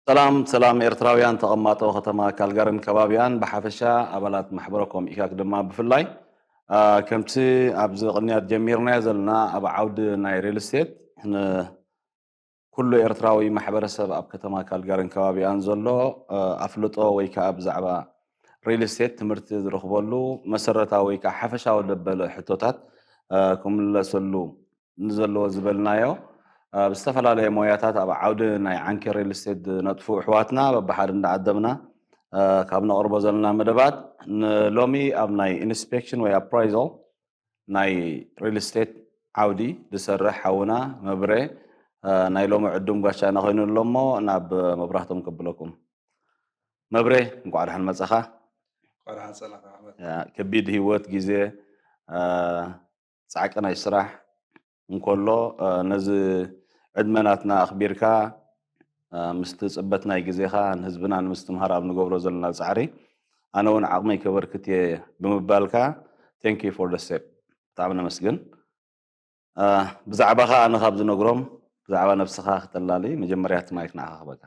ሰላም ሰላም ኤርትራውያን ተቐማጦ ከተማ ካልጋርን ከባቢኣን ብሓፈሻ ኣባላት ማሕበረ ኮም ኢካክ ድማ ብፍላይ። ከምቲ ኣብዚ ቅንያት ጀሚርናዮ ዘለና ኣብ ዓውዲ ናይ ሪል ስቴት ኩሉ ኤርትራዊ ማሕበረሰብ ኣብ ከተማ ካልጋርን ከባቢኣን ዘሎ ኣፍልጦ ወይ ከዓ ብዛዕባ ሪል ስቴት ትምህርቲ ዝረኽበሉ መሰረታዊ ወይ ከዓ ሓፈሻዊ ለበለ ሕቶታት ክምለሰሉ ንዘለዎ ዝበልናዮ ብዝተፈላለየ ሞያታት ኣብ ዓውዲ ናይ ዓንኬር ሪል ስቴት ዝነጥፉ ኣሕዋትና በብሓደ እንዳዓደምና ካብ ነቕርቦ ዘለና መደባት ንሎሚ ኣብ ናይ ኢንስፔክሽን ወይ ኣፕራይዛል ናይ ሪል ስቴት ዓውዲ ዝሰርሕ ሓውና መብሬ ናይ ሎሚ ዕዱም ጋሻና ኮይኑ ኣሎ እሞ ናብ መብራህቶም ከብለኩም። መብሬ እንኳዕ ደሓን መጻኻ። ከቢድ ህይወት ግዜ ፃዕቂ ናይ ስራሕ እንከሎ ነዚ ዕድመ ናትና ኣኽቢርካ ምስቲ ፅበት ናይ ግዜኻ ንህዝብና ንምስትምሃር ኣብ ንገብሮ ዘለና ፃዕሪ ኣነ እውን ዓቕመይ ከበርክት እየ ብምባልካ thank you for the step ብጣዕሚ ነመስግን። ብዛዕባኻ ኣነ ካብ ዝነግሮም ብዛዕባ ነብስኻ ክተላሊ መጀመርያ እቲ ማይክ ንዓኻ ክበካ።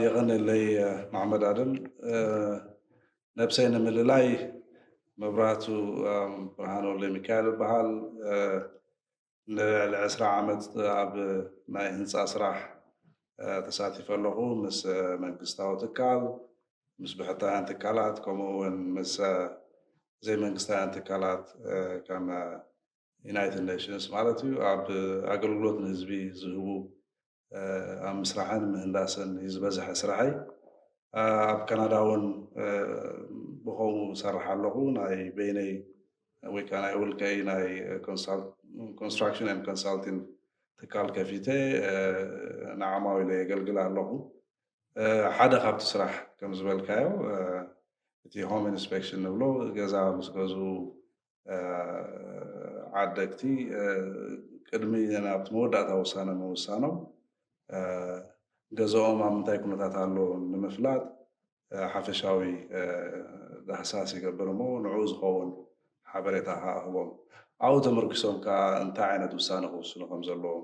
የቐንለይ መሓመድ ኣደም። ነብሰይ ንምልላይ መብራህቱ ብርሃን ወልደ ሚካኤል ይበሃል። ንልዕሊ ዕስራ ዓመት ኣብ ናይ ህንፃ ስራሕ ተሳቲፈ ኣለኹ። ምስ መንግስታዊ ትካል፣ ምስ ብሕታውያን ትካላት፣ ከምኡ እውን ምስ ዘይመንግስታውያን ትካላት ከም ዩናይትድ ኔሽንስ ማለት እዩ ኣብ ኣገልግሎት ንህዝቢ ዝህቡ ኣብ ምስራሕን ምህንዳስን እዩ ዝበዝሐ ስራሐይ። ኣብ ካናዳ እውን ብኸምኡ እሰርሕ ኣለኹ። ናይ በይነይ ወይ ከዓ ናይ ውልቀይ ናይ ኮንስትራክሽን ን ኮንሳልቲንግ ትካል ከፊተ ንዓማዊለ የገልግል ኣለኹ። ሓደ ካብቲ ስራሕ ከም ዝበልካዮ እቲ ሆም ኢንስፔክሽን ንብሎ ገዛ ምስ ገዝኡ ዓደግቲ ቅድሚ ናብቲ መወዳእታ ውሳነ ምውሳኖም ገዛኦም ኣብ ምንታይ ኩነታት ኣሎ ንምፍላጥ ሓፈሻዊ ዳህሳስ ይገብር እሞ ንዕኡ ዝኸውን ሓበሬታ ክኣኽቦም ኣብኡ ተመርኪሶም ከዓ እንታይ ዓይነት ውሳነ ክውስኑ ከም ዘለዎም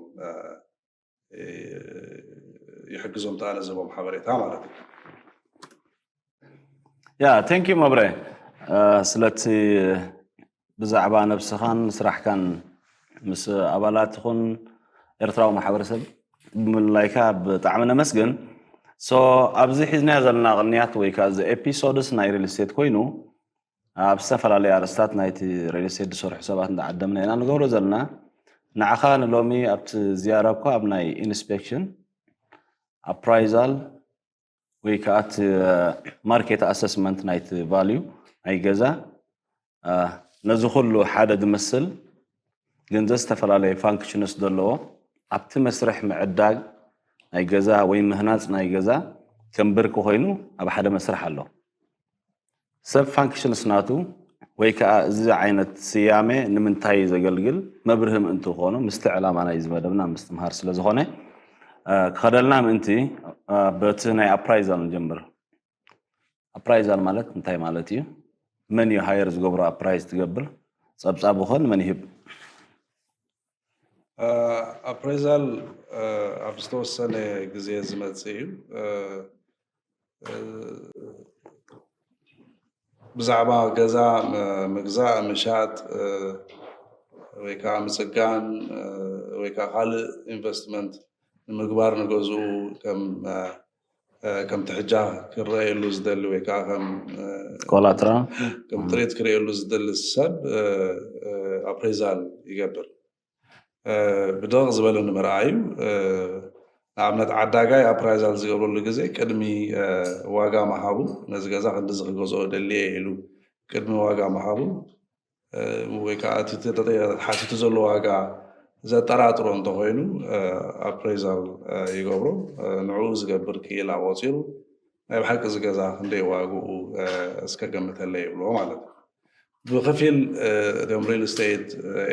ይሕግዞም ተኣነ ዝህቦም ሓበሬታ ማለት እዩ። ያ thank you መብረ ስለቲ ብዛዕባ ነብስኻን ስራሕካን ምስ ኣባላት ይኹን ኤርትራዊ ማሕበረሰብ ብምልላይካ ብጣዕሚ ነመስግን። So ኣብዚ ሒዝናዮ ዘለና ቅንያት ወይ ከዓ እዚ ኤፒሶድስ ናይ ሪል ስቴት ኮይኑ ኣብ ዝተፈላለዩ ኣርእስታት ናይቲ ሪል ስቴት ዝሰርሑ ሰባት እንዳዓደምና ኢና ንገብሮ ዘለና። ንዓኻ ንሎሚ ኣብቲ ዝያዳ እኳ ኣብ ናይ ኢንስፔክሽን ኣፕራይዛል ወይ ከዓ እቲ ማርኬት ኣሰስመንት ናይቲ ቫልዩ ናይ ገዛ ነዚ ኩሉ ሓደ ዝመስል ግን ዘዝተፈላለየ ፋንክሽንስ ዘለዎ ኣብቲ መስርሕ ምዕዳግ ናይ ገዛ ወይ ምህናፅ ናይ ገዛ ከም ብርኪ ኮይኑ ኣብ ሓደ መስርሕ ኣሎ። ሰብ ፋንክሽንስ ናቱ ወይ ከዓ እዚ ዓይነት ስያሜ ንምንታይ ዘገልግል መብርሂ ምእንቲ ክኾኑ ምስቲ ዕላማ ናይዚ መደብና ምስትምሃር ስለ ዝኾነ ክኸደልና ምእንቲ በቲ ናይ ኣፕራይዛል ንጀምር። ኣፕራይዛል ማለት እንታይ ማለት እዩ? መን እዩ ሃየር ዝገብሮ ኣፕራይዝ ትገብር? ፀብፃቡ ኸ ንመን ይህብ? ኣፕሬዛል ኣብ ዝተወሰነ ግዜ ዝመፅእ እዩ። ብዛዕባ ገዛ ምግዛእ፣ ምሻጥ ወይ ከዓ ምፅጋን ወይ ከዓ ካልእ ኢንቨስትመንት ንምግባር ንገዝኡ ከም ከምቲ ሕጃ ክረኣየሉ ዝደሊ ወይ ከዓ ከም ኮላትራል ከም ጥሪት ክርእየሉ ዝደሊ ሰብ ኣፕሬዛል ይገብር። ብደቕ ዝበለ ንምርኣዩ ንኣብነት ዓዳጋይ ኣፕራይዛል ዝገብረሉ ግዜ ቅድሚ ዋጋ ምሃቡ ነዚ ገዛ ክንድዚ ክገዝኦ ደልየ ኢሉ ቅድሚ ዋጋ ምሃቡ ወይ ከዓ እቲ ተሓቲቱ ዘሎ ዋጋ ዘጠራጥሮ እንተኮይኑ ኣፕሬዛል ይገብሮ። ንዕኡ ዝገብር ክኢላ ቆፂሩ ናይ ብሓቂ እዚ ገዛ ክንደይ ዋግኡ እስከ ገምተለይ ይብሎ ማለት እዩ። ብከፊል እቶም ሪል ስቴት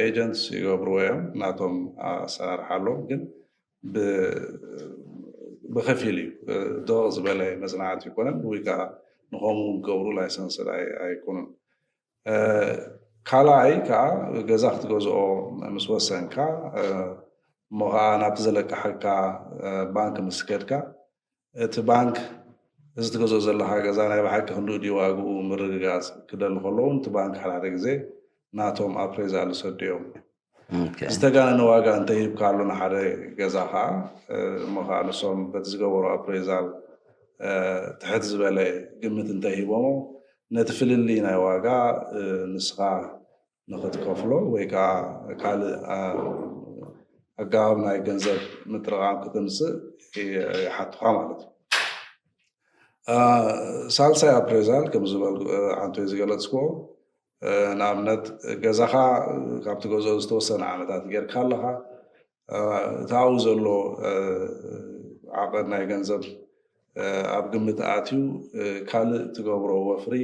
ኤጀንትስ ይገብርዎ እዮም፣ ናቶም ኣሰራርሓ ኣለዎም፣ ግን ብከፊል እዩ። ደቕ ዝበለ መፅናዕቲ ይኮነን ወይ ከዓ ንከምኡ ዝገብሩ ላይሰንስ ኣይኮኑን። ካልኣይ ከዓ ገዛ ክትገዝኦ ምስ ወሰንካ እሞ ከዓ ናብቲ ዘለቅሓካ ባንክ ምስ ከድካ እቲ ባንክ እዚ ትገዝኦ ዘለካ ገዛ ናይ ብሓቂ ክንድኡ ድዩ ዋግኡ ምርግጋፅ ክደሊ ከሎ እውን እቲ ባንክ ሓደ ሓደ ግዜ ናቶም ኣፕሬዛል ዝሰዱ እዮም። ዝተጋነነ ዋጋ እንተሂብካ ኣሎ ንሓደ ገዛ ከዓ እሞ ከዓ ንሶም በቲ ዝገበሩ ኣፕሬዛል ትሕት ዝበለ ግምት እንተሂቦሞ ነቲ ፍልልይ ናይ ዋጋ ንስኻ ንኽትከፍሎ ወይ ከዓ ካልእ ኣገባብ ናይ ገንዘብ ምጥርቓም ክተምፅእ ይሓቱኻ ማለት እዩ። ሳልሳይ ኣፕሬዛል ከም ዝበል ዓንቶይ ዝገለፅክዎ ንኣብነት ገዛኻ ካብ ትገዝኦ ዝተወሰነ ዓመታት ጌርካ ኣለኻ። እቲ ኣብኡ ዘሎ ዓቐን ናይ ገንዘብ ኣብ ግምት ኣትዩ ካልእ ትገብሮ ወፍሪ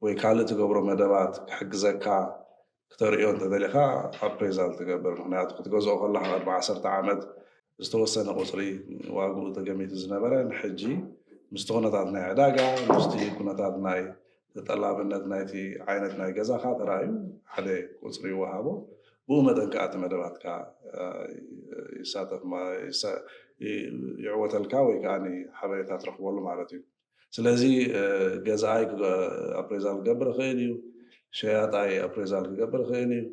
ወይ ካልእ ትገብሮ መደባት ክሕግዘካ ክተርእዮ እንተደሊኻ ኣፕሬዛል ትገብር። ምክንያቱ ክትገዝኦ ከለካ ቅድሚ ዓሰርተ ዓመት ዝተወሰነ ቁፅሪ ዋግኡ ተገሚቱ ዝነበረ ንሕጂ ምስቲ ኩነታት ናይ ዕዳጋ ምስቲ ኩነታት ናይ ተጠላብነት ናይቲ ዓይነት ናይ ገዛኻ ተራእዩ ሓደ ቁፅሪ ይወሃቦ። ብኡ መጠን ከዓ እቲ መደባትካ ይሳተፍ ይዕወተልካ ወይ ከዓ ሓበሬታ ትረክበሉ ማለት እዩ። ስለዚ ገዛኣይ ኣፕሬዛል ክገብር ይኽእል እዩ፣ ሸያጣይ ኣፕሬዛል ክገብር ይኽእል እዩ፣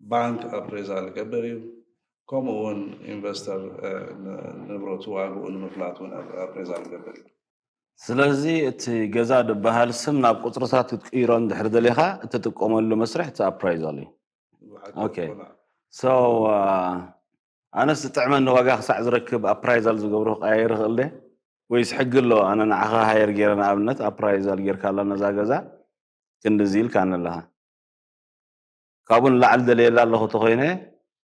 ባንክ ኣፕሬዛል ክገብር እዩ፣ ከምኡ እውን ኢንቨስተር ንብረቱ ዋግኡ ንምፍላጥ እውን ኣፕሬዛል ክገብር እዩ። ስለዚ እቲ ገዛ ዝበሃል ስም ናብ ቁፅርታት ክትቅይሮ እንድሕር ደሊኻ እትጥቀመሉ መስርሕ እቲ ኣፕራይዛል እዩ። ኦኬ። ሶ ኣነስ ዝጥዕመኒ ዋጋ ክሳዕ ዝረክብ ኣፕራይዛል ዝገብሮ ክቀያየር ይኽእል ደ ወይስ ሕጊ ኣሎ? ኣነ ንዓኻ ሃየር ገይረ ንኣብነት ኣፕራይዛል ጌርካላ ነዛ ገዛ ክንድዚ ኢልካኒ ኣለኻ። ካብኡ ንላዕሊ ደልየላ ኣለኹ ተኮይነ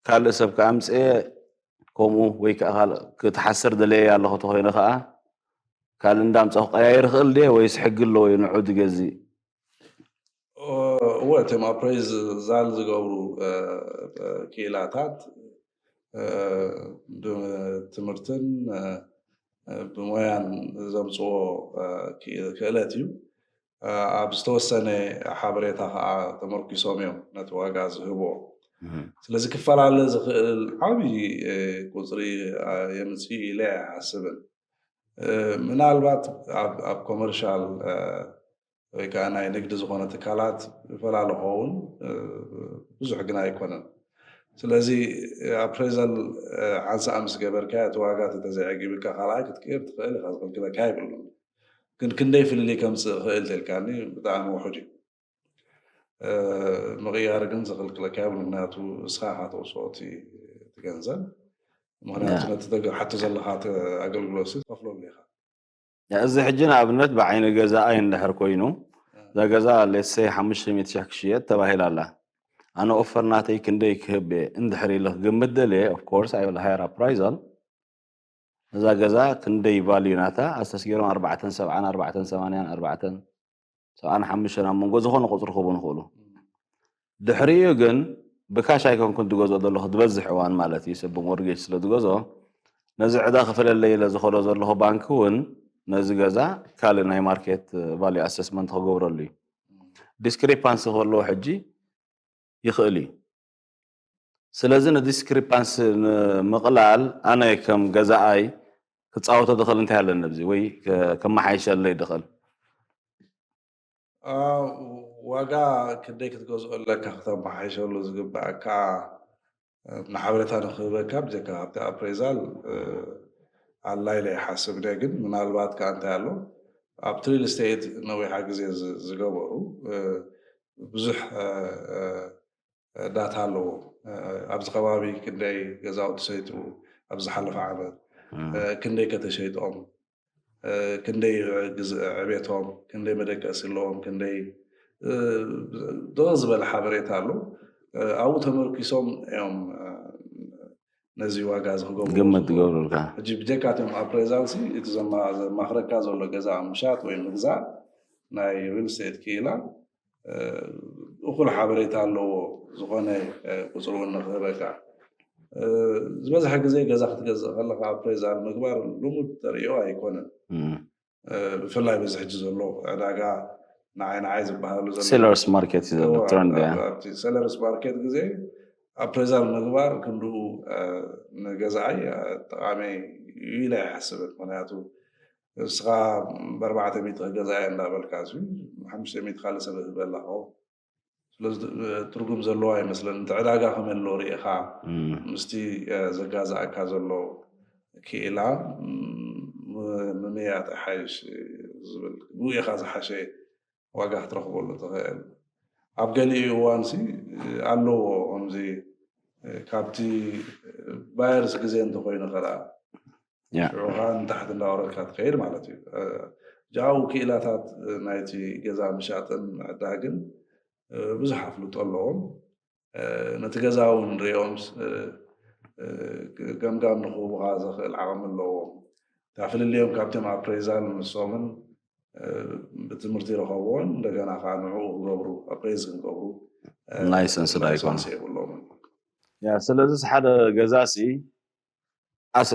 ካልእ ሰብ ከኣምፅኤ ከምኡ ወይ ከዓ ክትሓስር ደለየ ኣለኹ ተኮይነ ከዓ ካልእ እንዳምፀ ክቀያየር ይኽእል ድየ ወይስ ሕጊ ኣለዎ እዩ ንዑ ዝገዝእ? እወ እቶም ኣፕሬዛል ዝገብሩ ክኢላታት ብትምህርትን ብሞያን ዘምፅዎ ክእለት እዩ። ኣብ ዝተወሰነ ሓበሬታ ከዓ ተመርኪሶም እዮም ነቲ ዋጋ ዝህብዎ። ስለዚ ክፈላለ ዝኽእል ዓብዪ ቁፅሪ የምፅእ ኢለ ኣይሓስብን። ምናልባት ኣብ ኮመርሻል ወይ ከዓ ናይ ንግዲ ዝኾነ ትካላት ይፈላለ ኸውን ብዙሕ ግን ኣይኮነን። ስለዚ ኣፕሬዛል ሓንሳእ ምስ ገበርካ እቲ ዋጋ ተዘይዕጊብልካ ካልኣይ ክትቅይር ትኽእል ኢኻ፣ ዝኽልክለካ የብሉን። ግን ክንደይ ፍልልይ ከምፅእ ይኽእል ተልካኒ ብጣዕሚ ውሑድ እዩ። ምቕያር ግን ዘኽልክለካ የብሉ፣ ምክንያቱ እስኻ ኢኻ ተውፅኦ እቲ ገንዘብ። ምክንያቱ ነቲ ተሓቱ ዘለካ ኣገልግሎት ትከፍለሉ ኢኻ። እዚ ሕጂ ንኣብነት ብዓይኒ ገዛኣይ እንድሕር ኮይኑ እዛ ገዛ ሌትሰይ ሓሙሽተ ሚእቲ ሺሕ ክሽየጥ ተባሂላ ኣላ። ኣነ ኦፈር ናተይ ክንደይ ክህብ እየ እንድሕር ኢለ ክግምት ደልየ of course I will hire appraisal። እዛ ገዛ ክንደይ ቫልዩ ናታ ኣስተስጊሮም ኣርባዕተን ሰብዓን ኣርባዕተን ሰማንያን ኣርባዕተን ሰብዓን ሓሙሽተን ኣብ መንጎ ዝኾነ ቁፅሪ ክህቡ ንኽእሉ። ድሕሪኡ ግን ብካሽ ኣይኮንኩን ትገዝኦ ዘለኹ ዝበዝሕ እዋን ማለት እዩ ሰብ ብሞርጌጅ ስለ ዝገዝኦ ነዚ ዕዳ ክፈለለይ ኢለ ዝኸዶ ዘለኹ ባንክ እውን ነዚ ገዛ ካልእ ናይ ማርኬት ቫልዩ ኣሰስመንት ክገብረሉ እዩ። ዲስክሪፓንሲ ክህልዎ ሕጂ ይኽእል እዩ። ስለዚ ንዲስክሪፓንሲ ንምቕላል ኣነ ከም ገዛኣይ ክፃወቶ ዝኽእል እንታይ ኣለኒ ኣብዚ ወይ ከመሓይሸለይ ዝኽእል? ዋጋ ክንደይ ክትገዝኦ ኣለካ ክተመሓይሸሉ ዝግባኣካ ንሓበሬታ ንክህበካ ብጀካ ካብቲ ኣፕሬዛል ኣላ ኢለ ይሓስብ እየ። ግን ምናልባት ከዓ እንታይ ኣሎ ኣብቲ ሪል ስቴት ነዊሓ ግዜ ዝገበሩ ብዙሕ ዳታ ኣለዎ። ኣብዚ ከባቢ ክንደይ ገዛውቲ ሰይጡ ኣብ ዝሓለፈ ዓመት ክንደይ ከተሸይጦም ክንደይ ዕቤቶም ክንደይ መደቀሲ ኣለዎም ክንደይ ደቕ ዝበለ ሓበሬታ ኣሎ። ኣብኡ ተመርኪሶም እዮም ነዚ ዋጋ ዝክገብሩ ግምት ዝገብሩልካ። ሕጂ ብጀካ እቶም ኣፕሬዛልሲ እቲ ዘማኽረካ ዘሎ ገዛ ምሻጥ ወይ ምግዛእ ናይ ሪል ስቴት ክኢላ እኹል ሓበሬታ ኣለዎ። ዝኾነ ቁፅሪ እውን ንክህበካ ዝበዝሐ ግዜ ገዛ ክትገዝእ ከለካ ኣፕሬዛል ምግባር ልሙድ ተርእዮ ኣይኮነን። ብፍላይ በዚ ሕጂ ዘሎ ዕዳጋ ንዓይ ንዓይ ዝበሃሉ ሴለርስ ማርኬት እዩ ዘሎ ትረንድ እያ። ኣብቲ ሴለርስ ማርኬት ግዜ ኣፕሬዛል ምግባር ክንድኡ ንገዛኣይ ጠቃሚ እዩ ኢለ ኣይሓስብን። ምክንያቱ እስኻ ብኣርባዕተ ሚእቲ ክገዛእየ እንዳበልካ ሓሙሽተ ሚእቲ ካልእ ሰብ ህበላ ኸው ስለዚ ትርጉም ዘለዎ ኣይመስለን። እቲ ዕዳጋ ከመይ ኣሎ ርኢኻ ምስቲ ዘጋዛእካ ዘሎ ክኢላ ምምያጥ ሓይሽ ዝብል ብኡ ኢኻ ዝሓሸ ዋጋ ክትረኽበሉ ትኽእል። ኣብ ገሊኡ እዋንሲ ኣለዎ ከምዚ ካብቲ ባየርስ ግዜ እንተኮይኑ ከኣ ሽዑ ከዓ ንታሕቲ እንዳወረድካ ትኸይድ ማለት እዩ። ጃው ክኢላታት ናይቲ ገዛ ምሻጥን ምዕዳግን ብዙሕ ኣፍልጦ ኣለዎም። ነቲ ገዛ እውን ሪኦም ገምጋም ንክህቡካ ዘኽእል ዓቕሚ ኣለዎም። እታ ፍልልዮም ካብቶም ኣፕሬዛል ንሶምን ብትምህርቲ ረኸብዎን እንደገና ከዓ ንዕኡ ክገብሩ ኣፕሬዝ ክንገብሩ ላይሰንስ ዳይኮን የብሎምን። ያ ስለዚ ሓደ ገዛ ሲ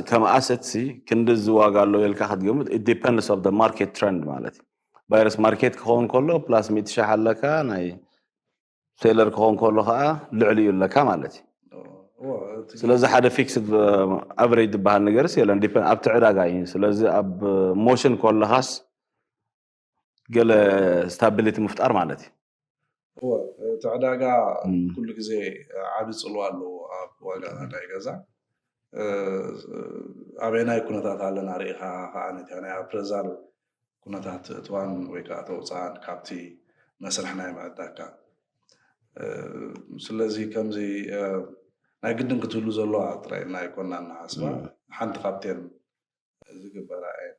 ከም ኣሰት ሲ ክንድዚ ዋጋ ኣሎ ኢልካ ክትገምት it depends of the market trend ማለት እዩ። ባየርስ ማርኬት ክኸውን ከሎ ፕላስ ሚእቲ ሻሕ ኣለካ፣ ናይ ሴለር ክኸውን ከሎ ከዓ ልዕሊኡ ኣለካ ማለት እዩ። ስለዚ ሓደ ፊክስድ ኣቨሬጅ ዝበሃል ነገር የለን። ኣብቲ ዕዳጋ እዩ። ስለዚ ኣብ ሞሽን ከለካስ ገለ ስታቢሊቲ ምፍጣር ማለት እዩ። እወ እቲ ዕዳጋ ኩሉ ግዜ ዓቢ ጽልዋ ኣለዎ ኣብ ዋጋ ናይ ገዛ። ኣበየናይ ኩነታት ኣለና ርኢኻ ከዓ ነቲ ናይ ኣፕሬዛል ኩነታት እትዋን ወይ ከዓ ተውፅኣን ካብቲ መስርሕ ናይ ምዕዳካ። ስለዚ ከምዚ ናይ ግድን ክትህሉ ዘለዋ ጥራይ ናይ ኮና እናሓስባ ሓንቲ ካብተን ዝግበራ እየን።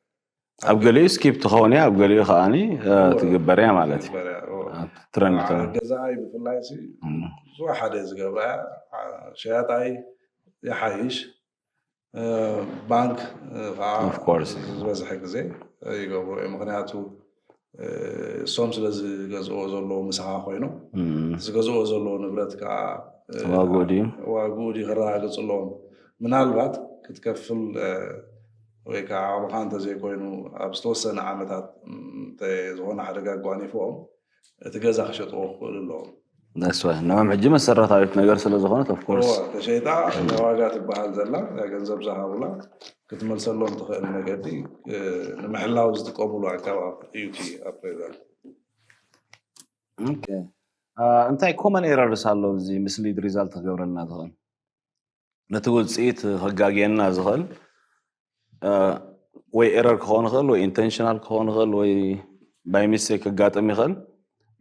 ኣብ ገሊኡ ስኪፕ ትኸውን እያ፣ ኣብ ገሊኡ ከዓኒ ትግበር እያ ማለት እዩ። ትግበር እያ፣ እዎ። ትረንድ ገዛኣይ ብፍላይ ሲ ዝወሓደ ዝገብራ እያ። ሸያጣይ ይሓይሽ፣ ባንክ ከዓ Of course። ዝበዝሐ ግዜ ይገብሩ እዮም። ምክንያቱ እሶም ስለ ዝገዝእዎ ዘለዉ ምሳኻ ኮይኖም ዝገዝእዎ ዘለዉ ንብረት ከዓ ዋግኡ ድዩ? ዋግኡ ድዩ ከረጋግፁ ኣለዎም። ምናልባት ክትከፍል ወይ ከዓ ዓቕምኻ እንተዘይኮይኑ ኣብ ዝተወሰነ ዓመታት እንተ ዝኾነ ሓደጋ ኣጓኒፎም እቲ ገዛ ክሸጥዎ ክኽእሉ ኣለዎም። ንዖም ሕጂ መሰረታዊት ነገር ስለ ዝኾነት ኦፍኮርስ ተሸይጣ ዋጋ ትበሃል ዘላ ገንዘብ ዝሃቡላ ክትመልሰሎም ትኽእል መገዲ ንምሕላው ዝጥቀሙሉ ኣገባብ እዩ እቲ ኣፕሬዛል። እንታይ ኮመን ኤረርስ ኣሎ እዚ ምስሊድ ሪዛልት ክገብረልና ዝኽእል ነቲ ውፅኢት ከጋግየና ዝኽእል ወይ ኤረር ክኸውን ይኽእል ወይ ኢንቴንሽናል ክኸውን ይኽእል ወይ ባይ ሚስቴክ ክጋጥም ይኽእል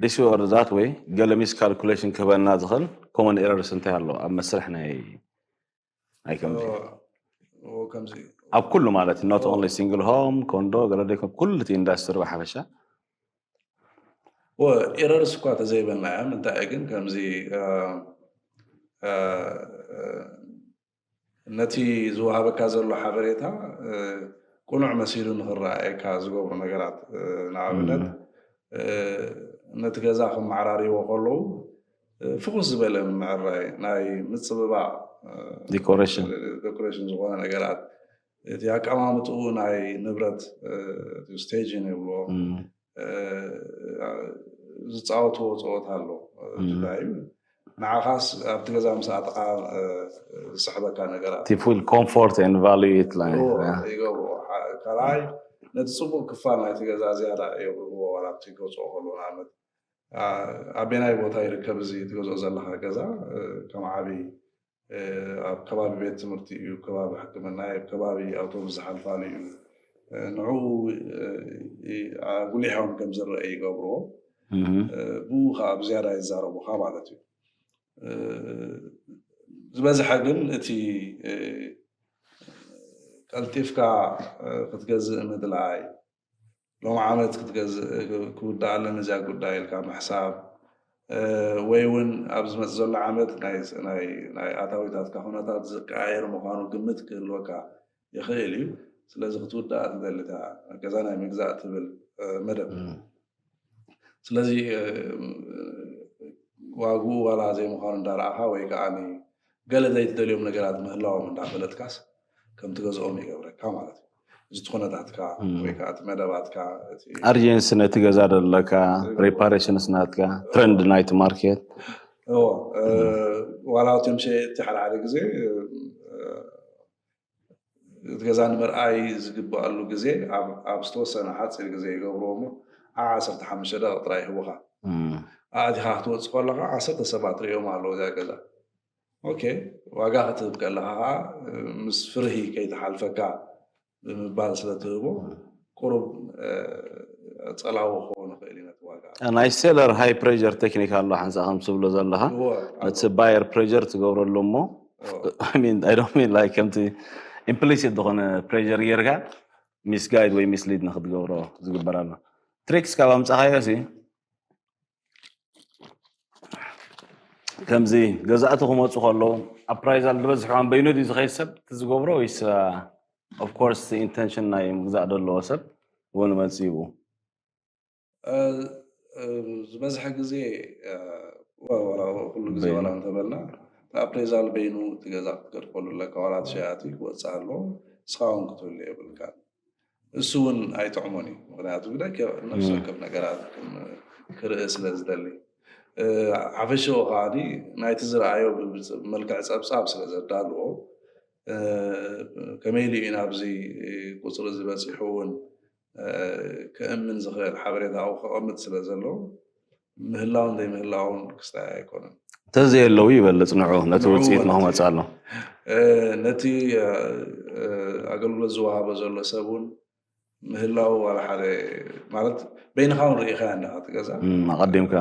this or that ወይ ገለ ሚስ ካልኩሌሽን ክህበና ዝኽእል ኮመን ኤረርስ እንታይ ኣሎ ኣብ መስርሕ ናይ ናይ ከምዚ ኣብ ኩሉ ማለት not only single home ኮንዶ ገለ ደይኮን ኩሉ እቲ ኢንዳስትሪ ብሓፈሻ ኤረርስ እኳ ተዘይበልናዮም እንታይ ግን ከምዚ ነቲ ዝወሃበካ ዘሎ ሓበሬታ ቅኑዕ መሲሉ ንክረኣየካ ዝገብሩ ነገራት ንኣብነት ነቲ ገዛ ክመዓራርይዎ ከለዉ ፍኹስ ዝበለ ምዕራይ ናይ ምፅብባቕ ዲኮሬሽን ዲኮሬሽን ዝኾነ ነገራት እቲ ኣቀማምጥኡ ናይ ንብረት ስቴጅን ይብልዎ ዝፃወትዎ ፀወታ ኣሎ እዩ ንዓኻስ ኣብቲ ገዛ ምስ ኣጥቓ ዝስሕበካ ነገራት እቲ ፉል ኮምፎርት ን ቫሉ ኢት ላይ ይገብርዎ ካልኣይ ነቲ ፅቡቅ ክፋል ናይቲ ገዛ ዝያዳ የብርህዎ ዋላ ኣብቲ ክገዝኦ ከሎ ንኣብነት ኣበናይ ቦታ ይርከብ እዚ ትገዝኦ ዘለካ ገዛ ከም ዓብይ ኣብ ከባቢ ቤት ትምህርቲ እዩ ከባቢ ሕክምና ኣብ ከባቢ ኣውቶቡስ ዝሓልፋሉ እዩ ንዕኡ ጉሊሖም ከም ዝረአ ይገብርዎ ብኡ ከዓ ብዝያዳ ይዛረቡካ ማለት እዩ ዝበዝሐ ግን እቲ ቀልጢፍካ ክትገዝእ ምድላይ ሎም ዓመት ክትገዝእ ክውዳእ ኣለኒ እዚኣ ጉዳይ ኢልካ ምሕሳብ ወይ እውን ኣብ ዝመፅ ዘሎ ዓመት ናይ ኣታዊታትካ ኩነታት ዝቀያየር ምኳኑ ግምት ክህልወካ ይኽእል እዩ ስለዚ ክትውዳእ ትደልታ ገዛ ናይ ምግዛእ ትብል መደብ ስለዚ ዋግኡ ዋላ ዘይምዃኑ እንዳረኣኻ ወይ ከዓ ገለ ዘይትደልዮም ነገራት ምህላዎም እንዳፈለጥካስ ከም ትገዝኦም ይገብረካ ማለት እዩ እዚ እቲ ኩነታትካ ወይ ከዓ እቲ መደባትካ እቲ ኣርጀንሲ ነቲ ገዛ ደለካ ፕሪፓሬሽንስ ናትካ ትረንድ ናይቲ ማርኬት እዎ፣ እ፣ ዋላ እቶም ሸየጥቲ ሓደ ሓደ ግዜ፣ እ፣ እቲ ገዛ ንምርኣይ ዝግበኣሉ ግዜ ኣብ፣ ኣብ ዝተወሰነ ሓፂር ግዜ ይገብርዎ እሞ፣ ኣብ ዓሰርተ ሓሙሽተ ደቂቕ ጥራይ ይህቡኻ። ኣእቲኻ ክትወፅእ ከለኻ ዓሰርተ ሰባት ርእዮም ኣለዉ እዛ ገዛ። ኦኬ፣ ዋጋ ክትህብ ከለኻ ከዓ፣ እ፣ ምስ ፍርሂ ከይተሓልፈካ ብምባል ስለ ትህቦ፣ ቁሩብ፣ እ፣ ጸላዊ ክኸውን ይኽእል እዩ ነቲ ዋጋ። ናይ ሴለር ሃይ ፕሬር ቴክኒክ ኣሎ ሓንሳ ከም ትብሎ ዘለኻ። እዎ፣ ኣሎ። ነቲ ባየር ፕሬር ትገብረሉ እሞ፣ እዎ። I mean, I don't mean like ከምቲ ኢምፕሊሲት ዝኾነ ፕሬር ጌርካ ሚስጋይድ ወይ ሚስሊድ ንክትገብሮ ዝግበር ኣሎ። ትሪክስ ካብ ኣምጻኻዮ ሲ፣ ከምዚ ገዛእቲ ክመፁ ከለዉ ኣፕራይዛል ዝበዝሕ እዋን በይኑ ድዩ ዝኸይድ ሰብ እቲ ዝገብሮ ወይስ፣ ኦፍ ኮርስ፣ ኢንተንሽን ናይ ምግዛእ ዘለዎ ሰብ እውን መፂኡ? እ፣ እ፣ ዝበዝሐ ግዜ፣ እ፣ ወ-፣ ወላ ኩሉ ግዜ በይኑ። ዋላ እንተበልና፣ እቲ ኣፕሬዛል በይኑ እቲ ገዛ ክትገድፈሉ ኣለካ፣ ዋላ እቲ ሸያጢ ክወፅእ ኣለዎ፣ ንስኻ እውን ክትህሉ የብልካን። እሱ እውን ኣይጥዕሞን እዩ። ምኽንያቱ ብደገ ነፍሲ እም። ወከፍ ነገራት ክም-፣ ክርኢ ስለ ዝደሊ። እ፣ ሓፈሽኡ ከዓኒ ናይቲ ዝረኣዮ ብ-፣ ብፅ-፣ ብመልክዕ ጸብጻብ ስለ ዘዳልዎ፣ እ፣ ከመይ ኢሉ እዩ ናብዚ ቁጽሪ እዚ በጺሑ እውን፣ እ፣ ክእምን ዝኽእል ሓበሬታ ኣብኡ ከቐምጥ ስለ ዘለዎ፣ ምህላውን ዘይምህላውን ክስታይ ኣይኮነን። እንተዘየለዉ ይበልጽ ንዑ፣ ነቲ ንዑ ውጽኢት ማለት ንኽመጽእ እዩ። ኣሎ። እ፣ ነቲ፣ እ፣ እ፣ ኣገልግሎት ዝወሃቦ ዘሎ ሰብ እውን ምህላው ዋላ ሓደ ማለት በይንኻ እውን ርኢኻያ ኣለኻ እቲ ገዛ። እም፣ ኣቐዲምካ።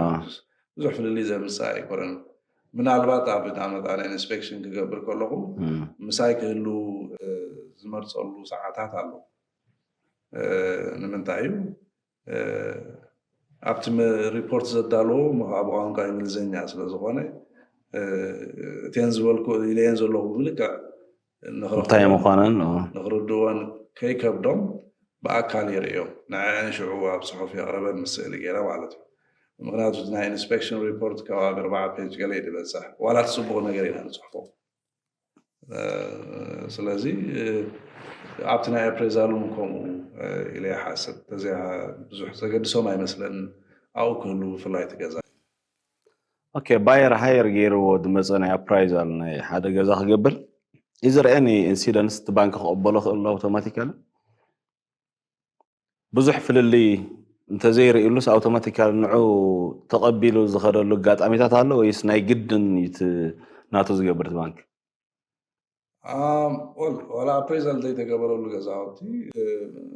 ብዙሕ ፍልልይ ዘምጽእ ኣይኮነን። ምናልባት ኣብ ንኣብነት ኣነ ኢንስፔክሽን ክገብር ከለኹ እም። ምሳይ ክህሉ፣ እ፣ ዝመርጸሉ ሰዓታት ኣሎ። እ፣ ንምንታይ እዩ? እ፣ ኣብቲ መ-፣ ሪፖርት ዘዳለዎ ሞ-፣ ኣብ ቋንቋ እንግሊዝኛ ስለ ዝኾነ፣ እ፣ እተን ዝበልኩ ኢለየን ዘለኹ ብልክዕ ንኽረኽብዎ፣ እንታይ ምዃነን፣ ኦ። ንኽርድእዎን ከይከብዶም ብኣካል የርእዮም። ንዐአን ሽዑ ኣብ ጽሑፍ የቕርበን ምስ ስእሊ ገይረ ማለት እዩ። ምኽንያቱ እቲ ናይ ኢንስፔክሽን ሪፖርት ከባቢ ኣርባዓ ፔጅ ገለ እዩ ዝበጽሕ። ዋላ እቲ ጽቡቕ ነገር ኢና ንጽሕፎ። እ፣ ስለዚ፣ እ፣ ኣብቲ ናይ ኣፕሬዛል እውን ከምኡ፣ እ፣ ኢለ ይሓስብ። ተዚኣ ብዙሕ ዘገድሶም ኣይመስለንን ኣብኡ ክህሉ ብፍላይ እቲ ገዛ። ኦኬ፣ ባየር ሃየር ገይርዎ ዝመጸ ናይ ኣፕራይዛል ናይ ሓደ ገዛ ክገብር፣ is there any incidents እቲ ባንክ ክቕበሎ ክእል ኣውቶማቲካሊ? ብዙሕ ፍልልይ እንተዘይርእዩሉስ ኣውቶማቲካሊ ንዑ ተቐቢሉ ዝኸደሉ ኣጋጣሚታት ኣሎ ወይስ ናይ ግድን እዩ እቲ ናቱ ዝገብር እቲ ባንክ? ኣም፣ ወል-፣ ዋላ ኣፕሬዛል ዘይተገበረሉ ገዛውቲ፣ እ፣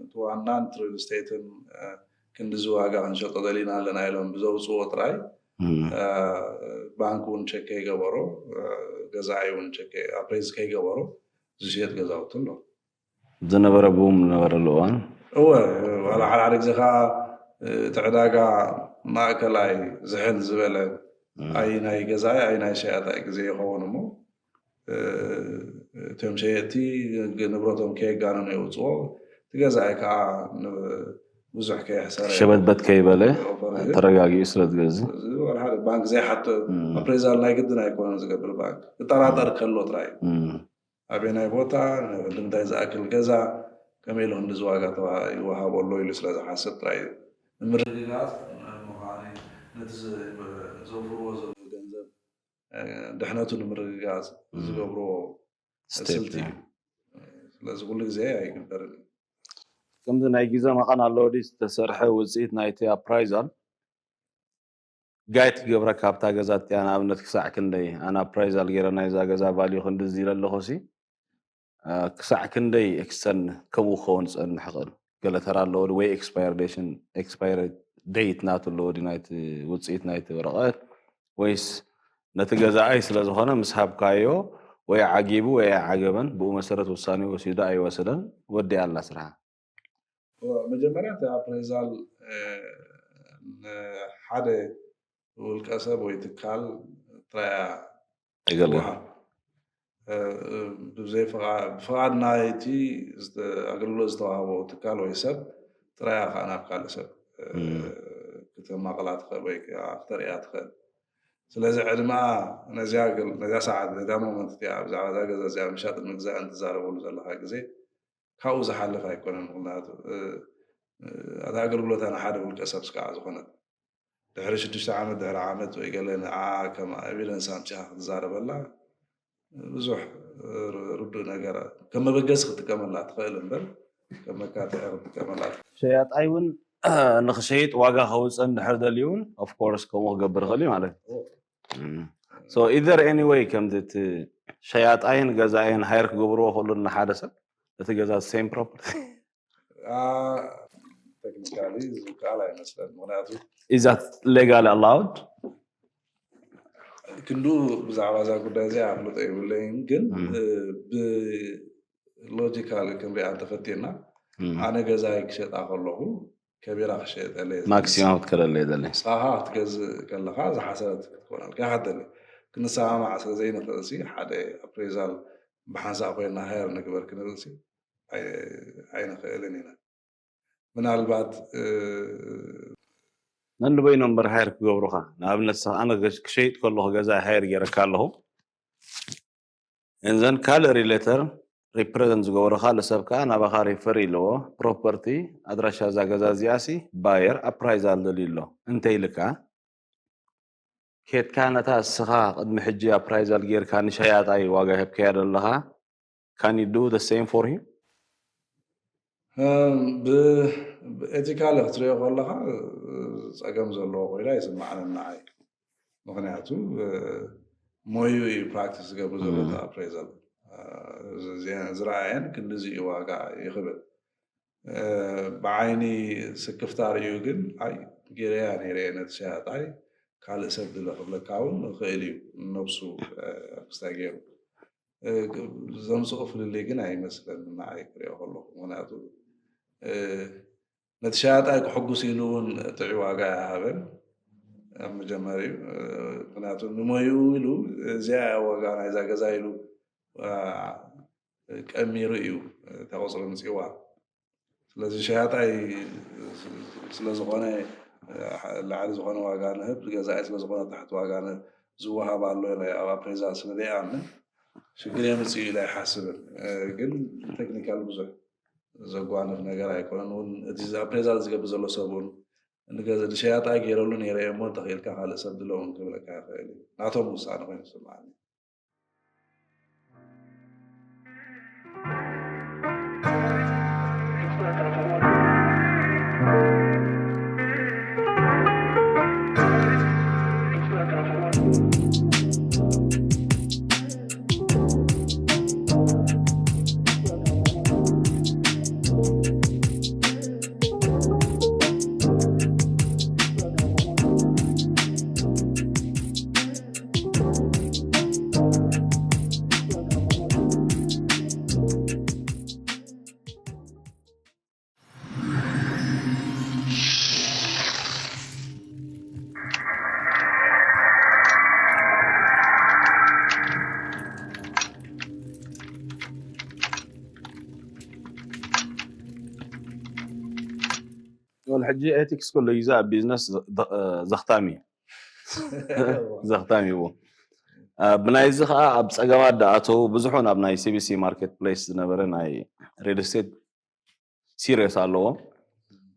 እቲ ዋናን ሪል ስቴትን፣ እ፣ ክንዲዚ ዋጋ ክንሸጦ ደሊና ኣለና ኢሎም ብዘውፅዎ ጥራይ፣ እም። እ፣ ባንክ እውን ቸክ ከይገበሮ፣ እ፣ ገዛኢ እውን ቸክ ከይ-፣ ኣፕሬዝ ከይገበሮ ዝሽየጥ ገዛውቲ ኣሎ። ዝነበረ ቡም ዝነበረሉ እዋን። እወ፣ ዋላ ሓደ ሓደ ግዜ ከዓ፣ እ፣ እቲ ዕዳጋ ማእከላይ ዝሕል ዝበለ እም። ኣይ ናይ ገዛኢ ኣይ ናይ ሸያጣይ ግዜ ይኸውን እሞ፣ እ፣ እቶም ሸየጥቲ ግ-፣ ንብረቶም ከየጋነኑ የውፅዎ፣ እቲ ገዛኢ ከዓ ን-፣ ብዙሕ ከየሕሰረ ሸበትበት ከይበለ ኦፈር ይህብ። ተረጋጊኡ ስለ ዝገዝእ። እዚ ዋላ ሓደ ባንክ ዘይሓቶ እም። ኣፕሬዛል ናይ ግድን ኣይኮነን ዝገብር ባንክ። ክጠራጠር ከሎ ጥራይ። እም። ኣበየናይ ቦታ፣ ንምንታይ ዝኣክል ገዛ፣ ከመይ ኢሉ ክንዲዚ ዋጋ ተዋ-፣ ይወሃቦ ኣሎ ኢሉ ስለ ዝሓስብ ጥራይ እዩ። ንምርግጋጽ፣ ምዃኑ ነቲ ዘ-፣ ዘውፍርዎ ዘለዉ ገንዘብ፣ እ፣ ድሕነቱ ንምርግጋጽ እም። ዝገብርዎ ስቴፕ ስልቲ እዩ። እዩ። ስለዚ ኩሉ ግዜ ኣይግበርን እዩ። ከምዚ ናይ ግዜ መቐን ኣለዎ ድዩ ዝተሰርሐ ውጽኢት ናይቲ ኣፕራይዛል? ጋይድ ክገብረካ ኣብታ ገዛ እቲኣ ንኣብነት ክሳዕ ክንደይ ኣነ ኣፕራይዛል ገይረ ናይዛ ገዛ ቫልዩ ክንድዚ ኢለ ኣለኹ ሲ፣ እ፣ ክሳዕ ክንደይ ኤክስተርን ከምኡ ክኸውን ዝጸንሕ ይኽእል? ገለ ተራ ኣለዎ ዶ? ወይ ኤክስፓየርዴሽን፣ ኤክስፓየር ዴት ናቱ ኣለዎ ድዩ ናይቲ ውጽኢት ናይቲ ወረቐት? ወይስ ነቲ ገዛኣይ ስለ ዝኾነ ምስ ሃብካዮ ወይ ዓጊቡ ወይ ኣይዓገበን ብኡ መሰረት ውሳኔ ወሲዱ ኣይወሰደን ወዲኣ ኣላ ስርሓ? እወ፣ መጀመርያ እቲ ኣፕሬዛል፣ እ፣ ንሓደ ውልቀ ሰብ ወይ ትካል ጥራይ እያ የገልግል። ትወሃብ። እ፣ ብዘይ ፍቓ-፣ ብፍቓድ ናይቲ ዝተ-፣ ኣገልግሎት ዝተዋህቦ ትካል ወይ ሰብ ጥራይ እያ ከዓ ናብ ካልእ ሰብ፣ እ፣ እም። ክተማቕላ ትኽእል ወይ ከዓ ክተርእያ ትኽእል። ስለዚ ዕድመኣ ነዚኣ ገል-፣ ነዚኣ ሰዓት፣ ነዚኣ ሞመንት እቲኣ ብዛዕባ እዛ ገዛ እዚኣ ምሻጥን ምግዛእን ትዛረበሉ ዘለኻ ግዜ ካብኡ ዝሓልፍ ኣይኮነን። ምኽንያቱ፣ እ፣ እ፣ እታ ኣገልግሎታ ንሓደ ውልቀ ሰብስ ከዓ ዝኾነት። ድሕሪ ሽዱሽተ ዓመት ድሕሪ ዓመት ወይ ገለ ንዓ ከም ኤቪደንስ ኣምፂኻ ክትዛረበላ ብዙሕ ርዱእ ነገር ከም መበገሲ ክትጥቀመላ ትኽእል እምበር ከም መካትዒ ክትጥቀመላ ትኽእል። ሸያጣይ እውን ንኽሸይጥ ዋጋ ከውፅእ እንድሕር ደልዩ እውን ኦፍኮርስ ከምኡ ክገብር ይኽእል እዩ ማለት እዩ። So is there any way ከምዚ እቲ ሸያጣይን ገዛእን ሃየር ክገብርዎ ክእሉ ንሓደ ሰብ እቲ ገዛ ሴም ፕሮፐርቲ ቴክኒካሊ ዝከኣል ኣይመስለን። ምክንያቱ is that legally allowed? ክንዱ ብዛዕባ እዛ ጉዳይ እዚኣ ኣፍልጦ የብለይን፣ ግን ብሎጂካል ክንሪኣ እንተፈቲና ኣነ ገዛይ ክሸጣ ከለኹ ከቢራ ክሸጠለይ ማክሲማም ክትከለለይ ዘለይ ንስኻ ክትገዝእ ከለኻ ዝሓሰረት ክትኮነልካ ክትደሊ ክንሰማማዕ ስለ ዘይንኽእል ሲ ሓደ ኣፕሬዛል ብሓንሳእ ኮይና ሃየር ንግበር ክንብል ሲ ኣይንኽእልን ኢና። ምናልባት ነን በይኖም እምበር ሃየር ክገብሩኻ። ንኣብነት ንስኻ ኣነ ክሸይጥ ከለኹ ገዛ ሃየር ገይረካ ኣለኹ እንዘን ካልእ ሪሌተር ሪፕሬዘንት ዝገበሮ ካልእ ሰብ ከዓ ናባኻ ሪፈር ኢልዎ ፕሮፐርቲ ኣድራሻ እዛ ገዛ እዚኣ ሲ ባየር ኣፕራይዛል ደልዩ ኣሎ እንተይልካ ኬድካ ነታ እስኻ ቅድሚ ሕጂ ኣፕራይዛል ጌርካ ንሸያጣይ ዋጋ ሂብካያ ዘለኻ can you do the same for him? ኤቲካሊ ክትሪኦ ከለካ ፀገም ዘለዎ ኮይና ይስማዓኒ ንዓይ። ምክንያቱ ሞዩ እዩ ፕራክቲስ ዝገብር ዘሎ እቲ ኣፕሬዛል ዝረኣየን ክንድዚ እዩ ዋጋ ይኽብል። ብዓይኒ ስክፍታ ርእዩ ግን ኣይ ገይረያ ነይረ እየ ነቲ ሸያጣይ ካልእ ሰብ ድለ ክብለካ እውን ይኽእል እዩ ነብሱ ክስታይ ገይሩ ዘምፅኦ ፍልልይ ግን ኣይመስለኒ ንዓይ ክሪኦ ከለኹ። ምክንያቱ ነቲ ሸያጣይ ክሕጉስ ኢሉ እውን ጥዑይ ዋጋ ኣይሃበን ኣብ መጀመሪኡ። ምክንያቱ ንሞይኡ ኢሉ እዚኣ እያ ዋጋ ናይዛ ገዛ ኢሉ ቀሚሩ እዩ እታ ቁፅሪ ኣምፂእዋ። ስለዚ ሸያጣይ ስለዝኾነ ላዕሊ ዝኾነ ዋጋ ንህብ፣ ገዛኢ ስለዝኾነ ታሕቲ ዋጋ ዝወሃብ ኣሎ ኢለ ኣብ ኣፕሬዛል ስለ ዘይኣምን ሽግር የምፅእ ኢለ ኣይሓስብን። ግን ቴክኒካል ብዙሕ ዘጓንፍ ነገር ኣይኮነን። እውን እቲ ኣፕሬዛል ዝገብር ዘሎ ሰብ እውን ንሸያጣይ ገይረሉ ነይረ እየ እሞ እንተኽኢልካ ካልእ ሰብ ድለ እውን ክብለካ ይኽእል እዩ። ናቶም ውሳነ ኮይኑ ዝስምዓኒ። ሕጂ ኤቲክስ ኩሉ ግዜ ኣብ ቢዝነስ ዘኽታሚ እዩ ዘኽታሚ ይዎ ብናይዚ ከዓ ኣብ ፀገማት ደኣተው ብዙሑ ናብ ናይ ሲቢሲ ማርኬት ፕሌስ ዝነበረ ናይ ሪል ስቴት ሲሪየስ ኣለዎ።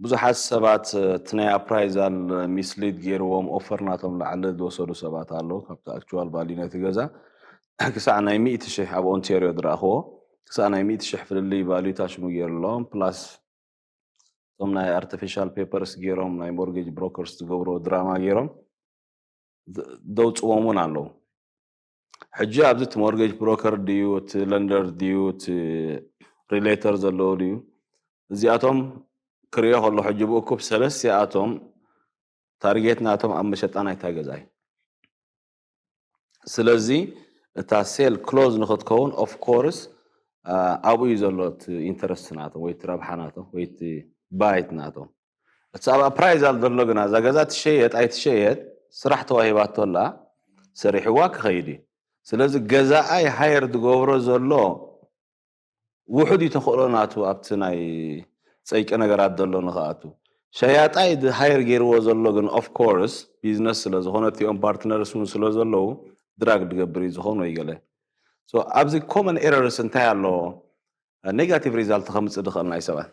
ብዙሓት ሰባት እቲ ናይ ኣፕራይዛል ሚስሊድ ገይርዎም ኦፈር ናቶም ላዕሊ ዝወሰዱ ሰባት ኣለዉ ካብቲ ኣክቹዋል ቫልዩ ናይቲ ገዛ ክሳዕ ናይ ሚእቲ ሽሕ ኣብ ኦንቴርዮ ዝረእኽዎ ክሳዕ ናይ ሚእቲ ሽሕ ፍልልይ ቫልዩ ታሽሙ ገይርሎም ፕላስ እቶም ናይ ኣርቲፊሻል ፔፐርስ ገይሮም ናይ ሞርጌጅ ብሮከርስ ዝገብርዎ ድራማ ገይሮም ዘውፅዎም እውን ኣለዉ። ሕጂ ኣብዚ እቲ ሞርጌጅ ብሮከር ድዩ እቲ ለንደር ድዩ እቲ ሪሌተር ዘለዎ ድዩ እዚኣቶም ክሪኦ ከሎ ሕጂ ብእኩብ ሰለስቲኣቶም ታርጌት ናቶም ኣብ መሸጣ ናይታ ገዛ እዩ። ስለዚ እታ ሴል ክሎዝ ንክትከውን ኦፍ ኮርስ ኣብኡ እዩ ዘሎ እቲ ኢንተረስት ናቶም ወይ እቲ ረብሓ ናቶም ወይ እቲ ባይት ናቶም። እቲ ኣብ ኣፕራይዛል ዘሎ ግና እዛ ገዛ ትሸየጥ ኣይትሸየጥ ስራሕ ተዋሂባቶ ኣላ ሰሪሕዋ ክኸይድ እዩ። ስለዚ ገዛኣይ ሃየር ዝገብሮ ዘሎ ውሑድ እዩ ተኽእሎ ናቱ ኣብቲ ናይ ፀይቂ ነገራት ዘሎ ንክኣቱ ሸያጣይ ሃየር ገይርዎ ዘሎ ግን ኦፍ ኮርስ ቢዝነስ ስለዝኾነ እቲኦም ፓርትነርስ እውን ስለዘለዉ ድራግ ድገብር እዩ ዝኾን ወይ ገለ ኣብዚ ኮመን ኤረርስ እንታይ ኣለዎ ኔጋቲቭ ሪዛልት ከምፅእ ድኽእል ናይ ሰባት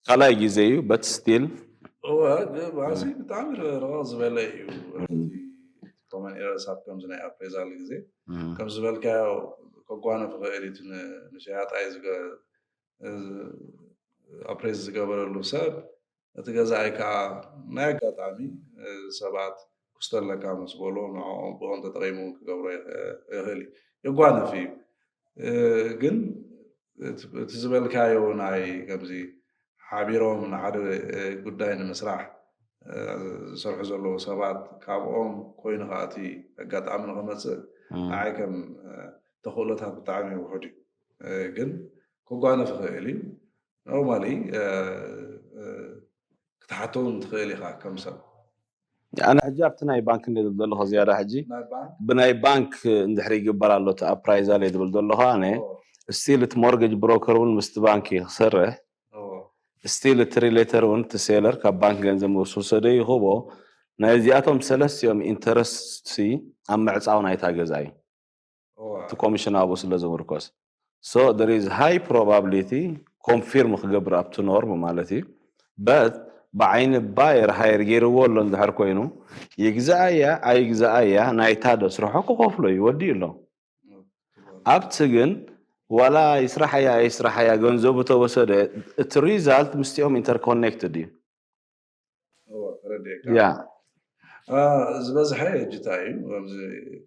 ካልኣይ ግዜ እዩ but still እወ፣ ማሲ ብጣዕሚ ርቕቕ ዝበለ እዩ። ኮመን ኤረርስ ኣብ ከምዚ ናይ ኣፕሬዛል ግዜ ከም ዝበልካዮ ከጓንፍ ይኽእል እዩ። ንሸያጣይ ኣፕሬዝ ዝገበረሉ ሰብ፣ እቲ ገዛኣይ ከዓ ናይ ኣጋጣሚ ሰባት ክስተለካ ምስ በሎ ንዕኦም ብኦም ተጠቒሙ ክገብሮ ይኽእል እዩ። የጓንፍ እዩ። ግን እቲ ዝበልካዮ ናይ ከምዚ ሓቢሮም ንሓደ ጉዳይ ንምስራሕ ዝሰርሑ ዘለዉ ሰባት ካብኦም ኮይኑ ከዓ እቲ ኣጋጣሚ ንክመፅእ ንዓይ ከም ተኽእሎታት ብጣዕሚ ውሑድ እዩ። ግን ክጓነፍ ይኽእል እዩ። ኖርማሊ ክትሓቶ እውን ትኽእል ኢኻ ከም ሰብ። ኣነ ሕጂ ኣብቲ ናይ ባንክ እንደ ዘለኹ ዝያዳ ሕጂ ናይ ባንክ ብናይ ባንክ እንድሕር ይግበር ኣሎ እቲ ኣፕራይዛል እየ ዝብል ዘለኹ ኣነ ስቲል እቲ ሞርጌጅ ብሮከር እውን ምስቲ ባንክ እዩ ክሰርሕ ስቲል እቲ ሪሌተር እውን እቲ ሴለር ካብ ባንክ ገንዘብ ምስ ወሰደ ይኽቦ ናይ እዚኣቶም ሰለስቲኦም ኢንተረስት ኣብ ምዕፃው ናይታ ገዛ እዩ እቲ ኮሚሽን ኣብኡ ስለ ዝምርኮስ so there is high probability ኮንፊርም ክገብር ኣብቲ ኖርም ማለት እዩ but ብዓይኒ ባየር ሃየር ገይርዎ ኣሎ እንድሕር ኮይኑ ይግዛኣያ ኣይግዛኣያ ናይታ ዶ ስርሖ ክኸፍሎ እዩ ወዲኡ ኣሎ ኣብቲ ግን ዋላ ይስራሓያ ኣይስራሓያ ገንዘቡ ተወሰደ እቲ ሪዛልት ምስቲኦም ኢንተርኮኔክትድ እዩ ተረዲእካ ያ ዝበዝሐ እጅታ እዩ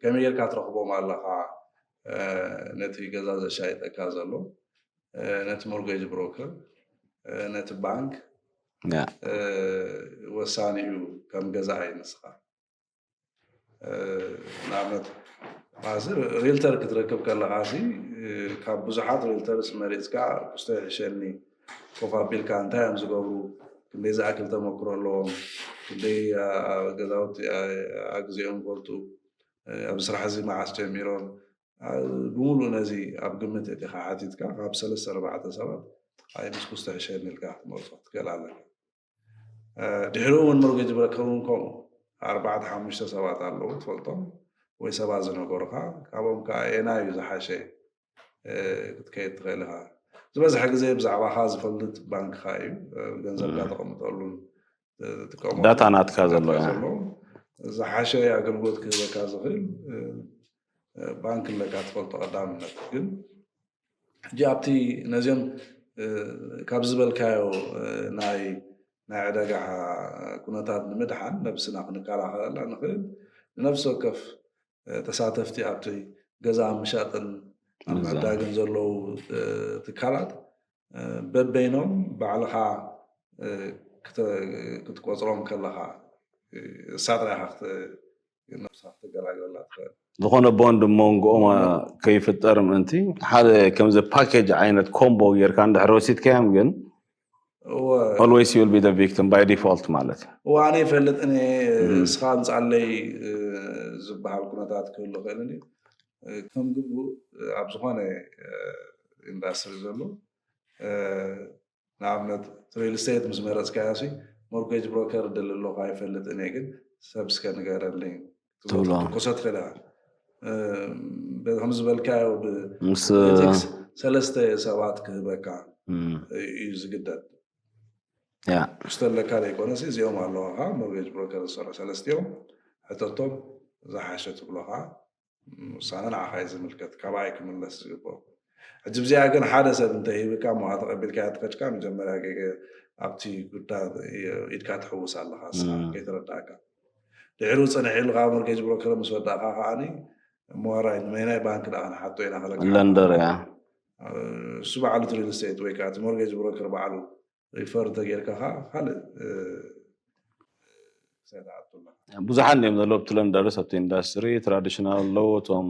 ከመይ ጌርካ ትረኽቦም ኣለኻ ነቲ ገዛ ዘሻይጠካ ዘሎ ነቲ ሞርጌጅ ብሮከር ነቲ ባንክ ያ ወሳኒ እዩ ከም ገዛኣይ ንስኻ ንኣብነት ማዚ ሪልተር ክትረክብ ከለኻ ሲ ካብ ብዙሓት ሪልተርስ መሪፅካ ክስቶ ይሕሸኒ ኮፍ ኣቢልካ እንታይ እዮም ዝገብሩ ክንደይ ዝኣክል ተመክሮ ኣለዎም ክንደይ ገዛውቲ ኣግዚኦም ይፈልጡ ኣብዚ ስራሕ እዚ መዓስ ጀሚሮም ብምሉእ ነዚ ኣብ ግምት እቲኻ ሓቲትካ ካብ ሰለስተ ኣርባዕተ ሰባት ኣይ ምስ ክስቶ ይሕሸኒ ኢልካ ክትመርፆ ክትክእል ኣለካ ድሕሪኡ እውን ሞርጌጅ ብሮከር እውን ከምኡ ኣርባዕተ ሓሙሽተ ሰባት ኣለዉ ትፈልጦም ወይ ሰባት ዝነገሩኻ ካብኦም ከዓ ኣየናይ እዩ ዝሓሸ ክትከይድ ትኽእል ኢኻ ዝበዝሐ ግዜ ብዛዕባኻ ዝፈልጥ ባንክኻ እዩ ገንዘብካ ተቐምጠሉን ትጥቀመሉ ዳታ ናትካ ዘሎ ዘለዎም ዝሓሸ ኣገልግሎት ክህበካ ዝኽእል ባንክ ኣለካ ትፈልጦ ቀዳምነት ግን ሕጂ ኣብቲ ነዚኦም ካብ ዝበልካዮ ናይ ናይ ዕደጋ ኩነታት ንምድሓን ነብስና ክንከላኸለላ ንኽእል ንነፍሲ ወከፍ ተሳተፍቲ ኣብቲ ገዛ ምሻጥን ኣብ ምዕዳግን ዘለዉ ትካላት በበይኖም ባዕልኻ ክትቆፅሮም ከለኻ እሳ ጥራይ ኢኻ ነብስኻ ክትገላገለላ ትኽእል ዝኾነ ቦንድ መንጎኦም ከይፍጠር ምእንቲ ሓደ ከምዚ ፓኬጅ ዓይነት ኮምቦ ጌርካ እንድሕር ወሲድካዮም ግን always you will be the victim by default ማለት እዩ እዋ ኣነ ይፈልጥ እኔ እስኻ ምፃለይ ዝበሃል ኩነታት ክህሉ ክእል እንዲ ከም ግቡእ ኣብ ዝኾነ ኢንዳስትሪ ዘሎ ንኣብነት ሪል ስቴት ምስ መረፅካዮ ሲ ሞርጌጅ ብሮከር ደሊ ኣለኹ ኣይፈልጥን እየ ግን ሰብ እስከ ንገረለይ ትብሎ። ትኮሶ ትኽእል ኢኻ ከም ዝበልካዮ ብ- ምስ ኤቲክስ ሰለስተ ሰባት ክህበካ እም፣ እዩ ዝግደድ ያ ክስተለካ ዘይኮነሲ እዚኦም ኣለዋኻ ሞርጌጅ ብሮከር ዝሰርሑ ሰለስቲኦም ሕተቶም ዝሓሸ ትብሎኻ ውሳነ ንዓኻ እዩ ዝምልከት ካባይ ክምለስ ዝግብኦ ሕጂ ብዚኣ ግን ሓደ ሰብ እንተሂብካ እሞ ተቐቢልካ ትኸድካ መጀመርያ ገገ ኣብቲ ጉዳ ኢድካ ትሕውስ ኣለኻ ንስኻ እም። ከይተረዳእካ ድሕሩ ፅንሕ ኢልካ ሞርጌጅ ብሮከር ምስ ወዳእካ ከዓኒ እሞ ዋራይ ንመይናይ ባንክ ደኣ ክንሓቶ ኢና ክለካ ለንደር እያ እሱ በዓሉ እቲ ሪል ስቴት ወይ ከዓ እቲ ሞርጌጅ ብሮከር በዓሉ ሪፈር እንተጌርካ ከዓ ካልእ ክሳይ ትኣቱ ኣለካ ብዙሓት እዮም ዘለዉ ኣብቲ ለንደርስ ኣብቲ ኢንዳስትሪ ትራዲሽናል ኣለዉ እቶም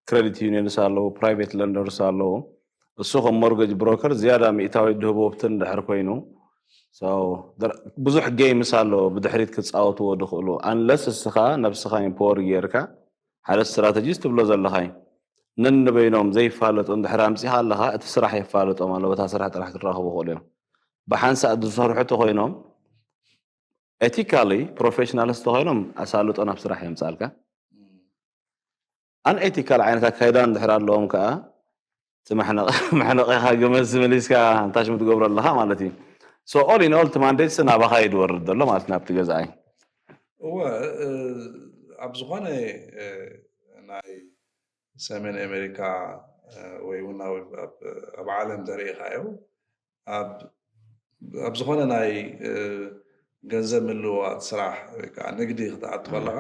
ክሬዲት ዩኒየንስ ኣለዉ ፕራይቬት ለንደርስ ኣለዉ እሱ ከም ሞርጌጅ ብሮከር ዝያዳ ሚእታዊ ድህቦ ኣብቲ እንድሕር ኮይኑ so there- ብዙሕ ጌምስ ኣሎ ብድሕሪት ክፃወትዎ ዝኽእሉ ኣንለስ እስኻ ነብስኻ ኢምፖወር ጌርካ ሓደ ስትራተጂስት ትብሎ ዘለኻ እዩ ነንበይኖም ዘይፋለጡ እንድሕር ኣምፂኻ ኣለኻ እቲ ስራሕ የፋልጦም ኣሎ በታ ስራሕ ጥራሕ ክራኸቡ ይኽእሉ እዮም ብሓንሳእ ዝሰርሑ ተኮይኖም ኤቲካሊ ፕሮፌሽናልስ ተኮይኖም ኣሳልጦ ናብ ስራሕ የምፃልካ ኣን ኤቲካል ዓይነት ኣካይዳ እንድሕር ኣለዎም ከዓ እቲ መሕነቂ- መሕነቂኻ ገመድ ዝመሊስካ እንታሽሙ ትገብሮ ኣለኻ ማለት እዩ So all in all እቲ ማንዴትስ ናባኻ እዩ ዝወርድ ዘሎ ማለት ናብቲ ገዛኣይ። እወ፣ ኣብ ዝኾነ ናይ ሰሜን ኣሜሪካ ወይ እውን ኣብ ዓለም ተሪኢኻዮ ኣብ ዝኾነ ናይ ገንዘብ ምልዋጥ ስራሕ ወይ ከዓ ንግዲ ክትኣቱ ከለካ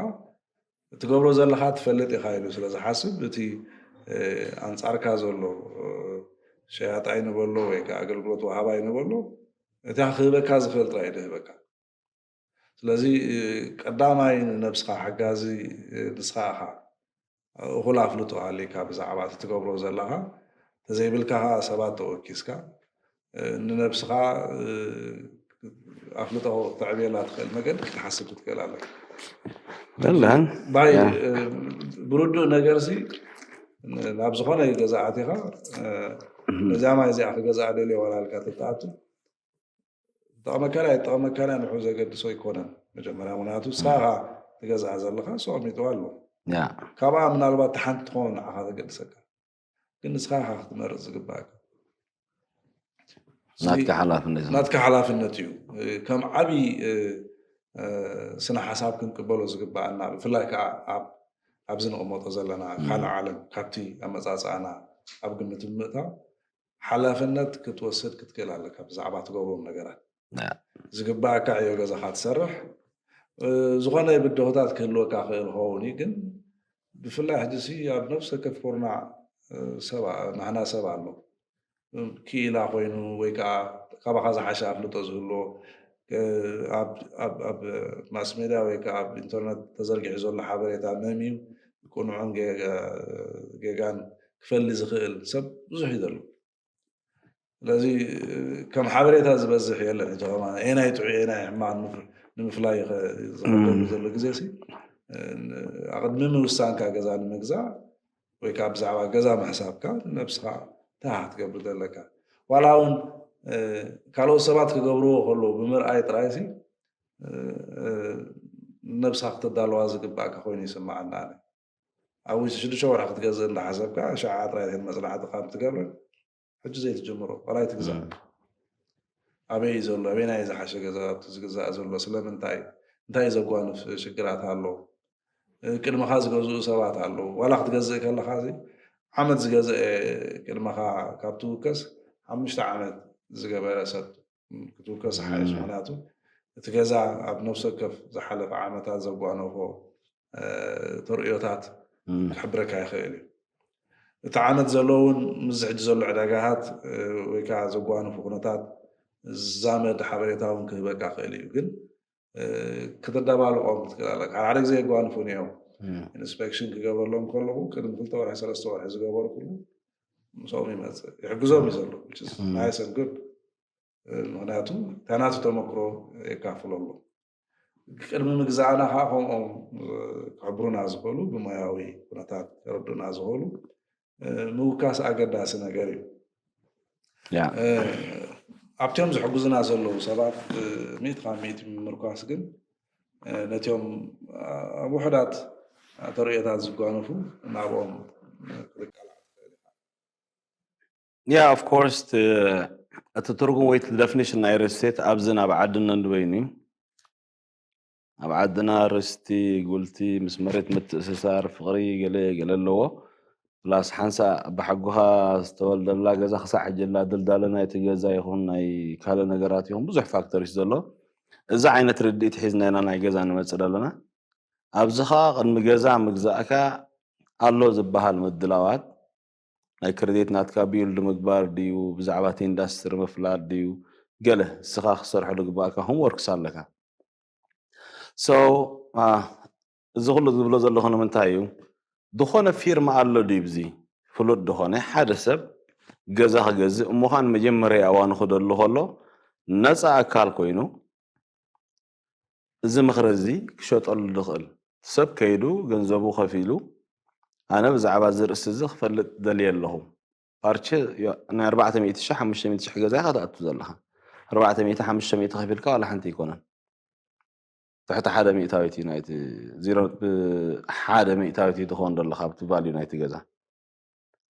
እትገብሮ ዘለካ ትፈልጥ ኢካ ኢሉ ስለ ዝሓስብ እቲ ኣንፃርካ ዘሎ ሸያጣይ ንበሎ ወይ ከዓ ኣገልግሎት ወሃባይ ንበሎ እቲ ክህበካ ዝኽእል ጥራይ ድህበካ። ስለዚ ቀዳማይ ንነብስኻ ሓጋዚ ንስኻ ኢኻ። እኹል ኣፍልጦ ሃልይካ ብዛዕባ እቲ ትገብሮ ዘለኻ ተዘይብልካ ከዓ ሰባት ተወኪስካ ንነብስኻ ኣፍልጦ ክተዕብየላ ትኽእል መገዲ ክትሓስብ ክትክእል ኣለካ። ደላን ባይ ብርዱእ ነገር ሲ ናብ ዝኾነ ገዛ ኣቲኻ ነዚኣ ማይ እዚኣ ክገዝኣ ደልየ ዋላ ኢልካ ተተኣቱ ጠቐመካን ኣይጠቐመካን ንሑ ዘገድሶ ኣይኮነን። መጀመርያ ምክንያቱ ንስኻ ትገዝኣ ዘለኻ እሱ ኣቐሚጥዋ ኣሎ። ያ ካብኣ ምናልባት ሓንቲ ትኸውን ንዓኻ ዘገድሰካ ግን ንስኻ ኢኻ ክትመርፅ ዝግባእካ። ናትካ ሓላፍነት እዩ። ናትካ ሓላፍነት እዩ። ከም ዓብዪ ስነ ሓሳብ ክንቅበሎ ዝግባኣና ብፍላይ ከዓ ኣብዚ ንቕመጦ ዘለና ካልእ ዓለም ካብቲ ኣመፃፅኣና ኣብ ግምት ብምእታው ሓላፍነት ክትወስድ ክትክእል ኣለካ ብዛዕባ ትገብሮም ነገራት። ዝግባኣካ ዕዮ ገዛኻ ትሰርሕ። ዝኾነ ብድሆታት ክህልወካ ክእል ኸውን እዩ፣ ግን ብፍላይ ሕጂ ሲ ኣብ ነፍሲ ወከፍ ኩርናዕ ሰብ ናህና ሰብ ኣሎ። ክኢላ ኮይኑ ወይ ከዓ ካባኻ ዝሓሸ ኣፍልጦ ዝህልዎ ኣብ ማስ ሜድያ ወይ ከዓ ኣብ ኢንተርነት ተዘርጊሑ ዘሎ ሓበሬታ መን እዩ ቅኑዕን ጌጋን ክፈሊ ዝኽእል ሰብ ብዙሕ እዩ ዘሎ። ስለዚ ከም ሓበሬታ ዝበዝሕ የለን። ሕጂ ከማ ኤናይ ጥዑይ ኤናይ ሕማቕ ንምፍላይ ዝኸደሉ ዘሎ ግዜ ሲ ኣቕድሚ ምውሳንካ ገዛ ንምግዛእ ወይ ከዓ ብዛዕባ ገዛ ምሕሳብካ ንነብስኻ ታሃ ክትገብር ዘለካ ዋላ እውን ካልኦት ሰባት ክገብርዎ ከለዉ ብምርኣይ ጥራይ ሲ ነብስኻ ክተዳለዋ ዝግባእካ ኮይኑ ይስምዓና። ኣብ ውሽጢ ሽዱሽተ ወርሒ ክትገዝእ እንዳሓሰብካ ሸዓ ጥራይ መፅናዕቲ ካብ ትገብርን ሕጂ ዘይትጅምሮ ዋላ ኣይትግዛእ። ኣበይ ዘሎ ኣበይናይ ዝሓሸ ገዛውቲ ዝግዛእ ዘሎ ስለምንታይ እንታይ ዘጓንፍ ሽግራት ኣሎ? ቅድመኻ ዝገዝኡ ሰባት ኣለዉ። ዋላ ክትገዝእ ከለኻ ዓመት ዝገዝአ ቅድመኻ ካብ ትውከስ ሓሙሽተ ዓመት ዝገበረ ሰብ ክትውከስ ሓይሽ። ምክንያቱ እቲ ገዛ ኣብ ነፍሲ ወከፍ ዝሓለፈ ዓመታት ዘጓነፎ ተርእዮታት ክሕብረካ ይኽእል እዩ። እቲ ዓመት ዘሎ እውን ምስዚ ሕጂ ዘሎ ዕዳጋታት ወይ ከዓ ዘጓንፉ ኩነታት ዝዛመድ ሓበሬታ እውን ክህበካ ክእል እዩ። ግን ክትደባልቆም ክትክእል ኣለካ። ሓደ ግዜ የጓንፉን እዮም። ኢንስፔክሽን ክገበሎም ከለኹ ቅድሚ ክልተ ወርሒ ሰለስተ ወርሒ ዝገበርኩሉ ምስኦም ይመፅእ ይሕግዞም እዩ ዘሎ። ናይሰን ጉድ ምክንያቱ እታ ናቱ ተመክሮ የካፍሎ ኣሎ። ቅድሚ ምግዛእና ከዓ ከምኦም ክሕብሩና ዝኽእሉ ብሞያዊ ኩነታት ከረዱና ዝኽእሉ ምውካስ ኣገዳሲ ነገር እዩ። ያ ኣብቲኦም ዝሕግዙና ዘለዉ ሰባት ሚእቲ ካብ ሚእቲ ምምርኳስ ግን ነቲኦም ኣብ ውሕዳት ተርእዮታት ዝጓነፉ ናብኦም ክትቃላዕ ትኽእል ኢኻ። ያ ኦፍ ኮርስ እቲ ትርጉም ወይ definition ናይ ሪል ስቴት ኣብዚ ናብ ዓድና እንድበይኑ እዩ። ኣብ ዓድና ርስቲ ጉልቲ ምስ መሬት ምትእስሳር ፍቕሪ ገለ ገለ ኣለዎ። ፕላስ ሓንሳ ብሓጉኻ ዝተወልደላ ገዛ ክሳዕ ሕጂ ላ ድልዳለ ናይቲ ገዛ ይኹን ናይ ካልእ ነገራት ይኹን ብዙሕ ፋክተርስ ዘሎ። እዚ ዓይነት ርድኢት ሒዝና ኢና ናይ ገዛ ንመፅእ ዘለና። ኣብዚ ኸዓ ቅድሚ ገዛ ምግዛእካ ኣሎ ዝበሃል ምድላዋት ናይ ክሬዲት ናትካ ቢልድ ምግባር ድዩ ብዛዕባ እቲ ኢንዳስትሪ ምፍላጥ ድዩ ገለ እስኻ ክሰርሖ ዝግባእካ ሆምወርክስ ኣለካ። So እዚ ኩሉ ዝብሎ ዘለኹ ንምንታይ እዩ? ዝኾነ ፊርማ ኣሎ ድዩ ብዚ ፍሉጥ ዝኾነ ሓደ ሰብ ገዛ ክገዝእ እሞ ኸዓ ንመጀመርያ እዋኑ ክደሉ ከሎ ነፃ ኣካል ኮይኑ እዚ ምኽሪ እዚ ክሸጠሉ ዝኽእል ሰብ ከይዱ ገንዘቡ ከፊሉ ኣነ ብዛዕባ እዚ ርእሲ እዚ ክፈልጥ ደልየ ኣለኹ። ፓርቼ ናይ ኣርባዕተ ሚእቲ ሺሕ ሓሙሽተ ሚእቲ ሺሕ ገዛ ኢኻ ትኣቱ ዘለኻ። ኣርባዕተ ሚእቲ ሓሙሽተ ሚእቲ ከፊልካ ዋላ ሓንቲ ኣይኮነን። ትሕቲ ሓደ ሚእታዊት እዩ ናይቲ ዜሮ ሓደ ሚእታዊት እዩ ትኸውን ዘለኻ ኣብቲ ቫልዩ ናይቲ ገዛ።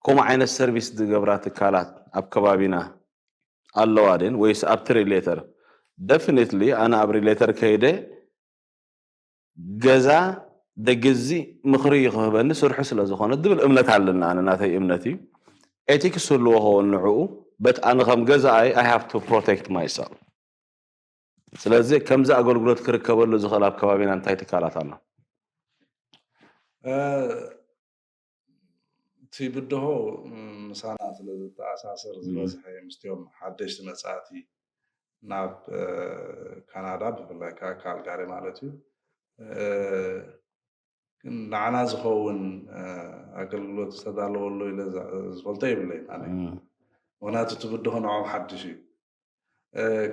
ከምኡ ዓይነት ሰርቪስ ዝገብራ ትካላት ኣብ ከባቢና ኣለዋ ድን ወይስ ኣብቲ ሪሌተር Definitely ኣነ ኣብ ሪሌተር ከይደ ገዛ ደግዚ ምኽሪ ክህበኒ ስርሑ ስለ ዝኾነ ዝብል እምነት ኣለና። ኣነ ናተይ እምነት እዩ። ኤቲክስ ህልዎ ኸውን ንዕኡ፣ but ኣነ ከም ገዛኣይ I have to protect myself። ስለዚ ከምዚ ኣገልግሎት ክርከበሉ ዝኽእል ኣብ ከባቢና እንታይ ትካላት ኣሎ? እቲ ብድሆ ምሳና ስለ ዝተኣሳሰር ዝበዝሐ ምስቲኦም ሓደሽቲ መጻእቲ ናብ ካናዳ፣ ብፍላይ ከዓ ካልጋሪ ማለት እዩ፣ ንዓና ዝኸውን ኣገልግሎት ዝተዳለወሉ ኢለ ዝፈልጦ የብለይን ኣነ። ምክንያቱ እቲ ብድሆ ንዕኦም ሓድሽ እዩ።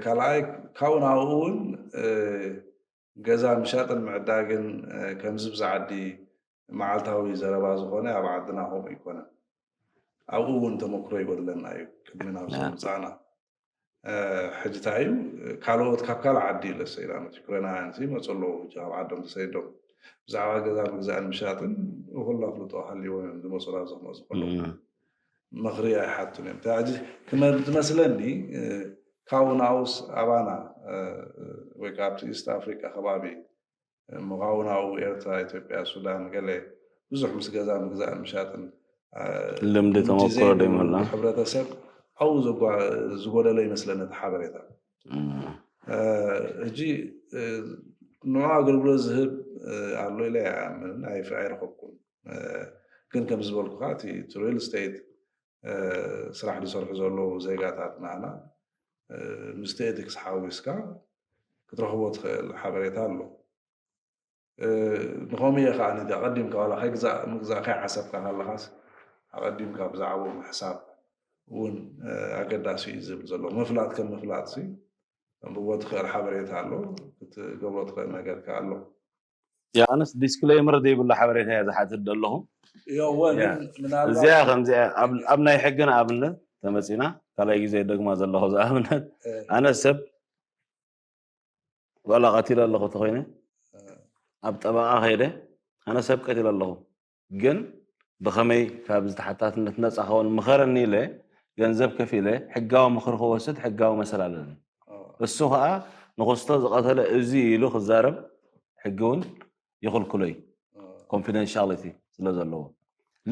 ካልኣይ ካብኡ ናብኡ እውን ገዛ ምሻጥን ምዕዳግን ከምዚ ብዛ ዓዲ መዓልታዊ ዘረባ ዝኾነ ኣብ ዓድና ከምኡ ኣይኮነን። ኣብኡ እውን ተመክሮ ይጎድለና እዩ። ቅድሚ ናብ ምፃና ሕጅታ እዩ። ካልኦት ካብ ካልእ ዓዲ ለሰ ኢላ ዩክሬናውያን ይመፁ ኣለዉ፣ ካብ ዓዶም ተሰይዶም ብዛዕባ ገዛ ምግዛእን ምሻጥን እኹል ኣፍልጦ ሃልዎም እዮም ዝመፁ፣ ናብ ዝመፁ ከለዉ ምኽሪ ኣይሓቱን እዮም። ሕጂ ዝመስለኒ ካብኡ ናብኡስ ኣባና ወይ ከዓ ኣብቲ ኢስት ኣፍሪካ ከባቢ ምኻውናው ኤርትራ፣ ኢትዮጵያ፣ ሱዳን ገለ ብዙሕ ምስ ገዛ ምግዛእን ምሻጥን ልምዲ ተመክሮ ዶ ይምህልና? ሕብረተሰብ ኣብኡ ዝጎደሎ ይመስለኒ እቲ ሓበሬታ። ሕጂ ንዑ ኣገልግሎት ዝህብ ኣሎ ኢለ ኣይኣምን፣ ኣይረኸብኩን። ግን ከም ዝበልኩካ እቲ ሪል ስቴት ስራሕ ዝሰርሑ ዘለዉ ዜጋታት ናና ምስቲ ኤቲክስ ሓዊስካ ክትረኽቦ ትኽእል ሓበሬታ ኣሎ። ንኸምኡ እየ ከዓ ነቲ ኣቐዲምካ ዋላ ከይግዛእ ምግዛእ ከይሓሰብካ ከለኻስ ኣቐዲምካ ብዛዕባኡ ምሕሳብ እውን ኣገዳሲ እዩ ዝብል ዘሎ። ምፍላጥ ከም ምፍላጥ ሲ ተንብቦ ትኽእል ሓበሬታ ኣሎ፣ ክትገብሮ ትኽእል ነገር ከዓ ኣሎ። ያ ኣነስ ዲስክሌመር ዘይብሉ ሓበሬታ እያ ዝሓትት ዘለኹ። እዚኣ ከምዚኣ ኣብ ናይ ሕጊ ንኣብነት ተመፂና ካልኣይ ግዜ ደግማ ዘለኹ ዝኣብነት ኣነ ሰብ ዋላ ቀቲለ ኣለኹ ተኮይነ ኣብ ጠበቃ ከይደ ኣነ ሰብ ቀቲለ ኣለኹ ግን ብኸመይ ካብ ዝተሓታትነት ነፃ ኸውን ምኸረኒ ኢለ ገንዘብ ከፊለ ሕጋዊ ምኽሪ ክወስድ ሕጋዊ መሰል ኣለኒ። እሱ ከዓ ንክስቶ ዝቐተለ እዚ ኢሉ ክዛረብ ሕጊ እውን ይኽልክሎ እዩ፣ ኮንፊደንሻሊቲ ስለ ዘለዎ።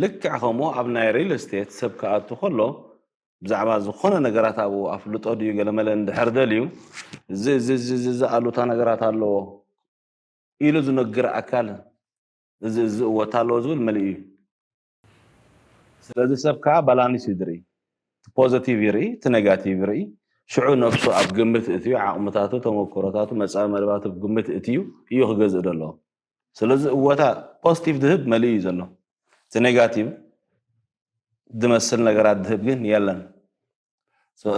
ልክዕ ከምኡ ኣብ ናይ ሪል ስቴት ሰብ ክኣቱ ከሎ ብዛዕባ ዝኾነ ነገራት ኣብኡ ኣፍልጦ ድዩ ገለመለ እንድሕር ደልዩ እዚ እዚ እዚ እዚ ኣሉታ ነገራት ኣለዎ ኢሉ ዝነግር ኣካል እዚ እዚ እወታ ኣለዎ ዝብል መሊኡ እዩ። ስለዚ ሰብ ከዓ ባላንስ እዩ ዝርኢ፣ እቲ ፖዘቲቭ ይርኢ፣ እቲ ኔጋቲቭ ይርኢ። ሽዑ ነብሱ ኣብ ግምት እትዩ፣ ዓቕምታቱ፣ ተመክሮታቱ፣ መፃኢ መደባቱ ግምት እትዩ እዩ ክገዝእ ደለዎ። ስለዚ እወታ ፖዚቲቭ ድህብ መሊኡ እዩ ዘሎ፣ እቲ ኔጋቲቭ ድመስል ነገራት ድህብ ግን የለን።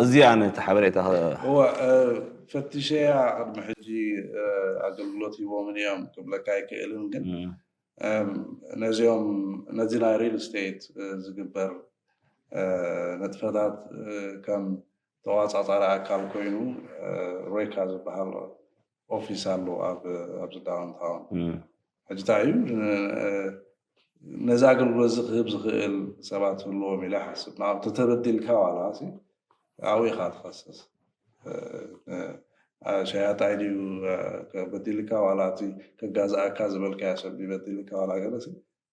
እዚኣ ነቲ ሓበሬታ እወ ፈቲሸያ ቅድሚ ሕጂ ኣገልግሎት ሂቦምን እዮም ክብለካ ኣይክእልን፣ ግን ነዚኦም ነዚ ናይ ሪል ስቴት ዝግበር ንጥፈታት ከም ተዋፃፃሪ ኣካል ኮይኑ ሬካ ዝበሃል ኦፊስ ኣሎ ኣብዚ ዳውንታውን። ሕጂ እንታይ እዩ ነዚ ኣገልግሎት እዚ ክህብ ዝኽእል ሰባት ህልዎም ኢለ ሓስብ። ናብ ተተበዲልካ ዋላ ኣብኡ ኢኻ ትኸስስ። ሸያጣይ ድዩ በዲልካ ዋላ እቲ ከጋዝኣካ ዝበልካዮ ሰብ ድዩ በዲልካ ዋላ ገለ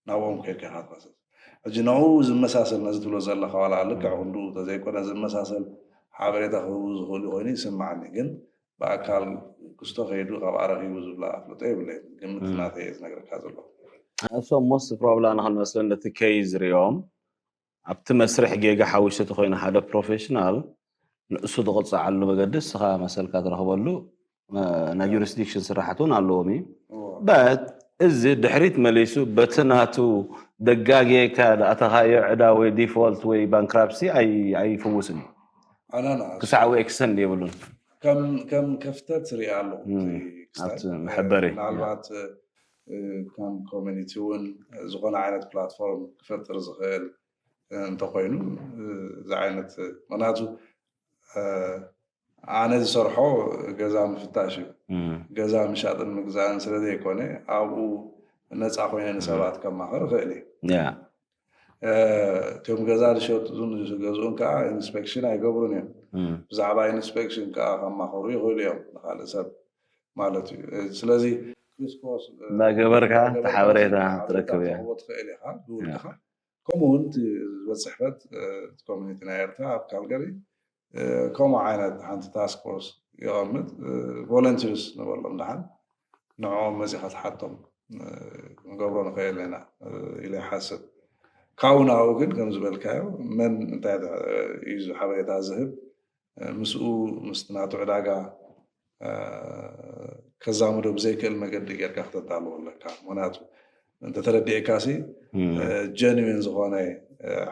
ናብኦም ከይድካ ኢኻ ትኸስስ። ሕጂ ናብኡ ዝመሳሰል ነዚ ትብሎ ዘለኻ ዋላ ልክዕ ክንዱ ተዘይኮነ ዝመሳሰል ሓበሬታ ክህቡ ዝኽእሉ ኮይኑ ይስምዓኒ፣ ግን ብኣካል ክስቶ ከይዱ ካብኣ ረኺቡ ዝብላ ኣፍልጦ የብለይን። ግምት ናተይ እየ ዝነግረካ ዘለኹ። እሶም ሞስት ፕሮብላ ንክንመስለን ነቲ ኬዝ ሪኦም ኣብቲ መስርሕ ጌጋ ሓዊሱ ተኮይኑ ሓደ ፕሮፌሽናል ንእሱ ዝቕፅዓሉ መገዲ እስኻ መሰልካ ትረኽበሉ ናይ ጁሪስዲክሽን ስራሕት እውን ኣለዎም እዩ። በት እዚ ድሕሪት መሊሱ በቲ ናቱ ደጋጊካ ዝኣተኻዮ ዕዳ ወይ ዲፎልት ወይ ባንክራፕሲ ኣይፍውስን እዩ። ክሳዕ ወይ ኤክስተንድ የብሉን። ከም ከፍተት ሪኣ ኣለኹ ኣብቲ መሐበሪ ምናልባት ከም ኮሚኒቲ እውን ዝኾነ ዓይነት ፕላትፎርም ክፈጥር ዝኽእል እንተኮይኑ እዚ ዓይነት ምክንያቱ ኣነ ዝሰርሖ ገዛ ምፍታሽ እዩ። ገዛ ምሻጥን ምግዛእን ስለ ዘይኮነ ኣብኡ ነፃ ኮይነ ንሰባት ከማኽር እኽእል እየ። እቶም ገዛ ዝሸጡን ዝገዝኡን ከዓ ኢንስፔክሽን ኣይገብሩን እዮም። ብዛዕባ ኢንስፔክሽን ከዓ ከማኸሩ ይኽእሉ እዮም ንካልእ ሰብ ማለት እዩ። ስለዚ ክሪስኮስ እናገበርካ ሓበሬታ ትረክብ እያ። ትኽእል ኢኻ ብውልቅኻ። ከምኡ እውን ዝበፅሕ በት ኮሚኒቲ ናይ ኤርትራ ኣብ ካልገሪ ከምኡ ዓይነት ሓንቲ ታስክ ፎርስ የቐምጥ። ቮለንቲርስ ንበሎም ደሓን ንዕኦም መፂኻ ትሓቶም ክንገብሮ ንኽእል ኢና ኢለ ይሓስብ። ካብኡ ናብኡ ግን ከም ዝበልካዮ መን እንታይ እዩ ሓበሬታ ዝህብ ምስኡ ምስቲ ናቱ ዕዳጋ ከዛምዶ ብዘይክእል መገዲ ጌርካ ክተዳልዎ ኣለካ። ምክንያቱ እንተተረዲእካ ሲ ጀንዊን ዝኾነ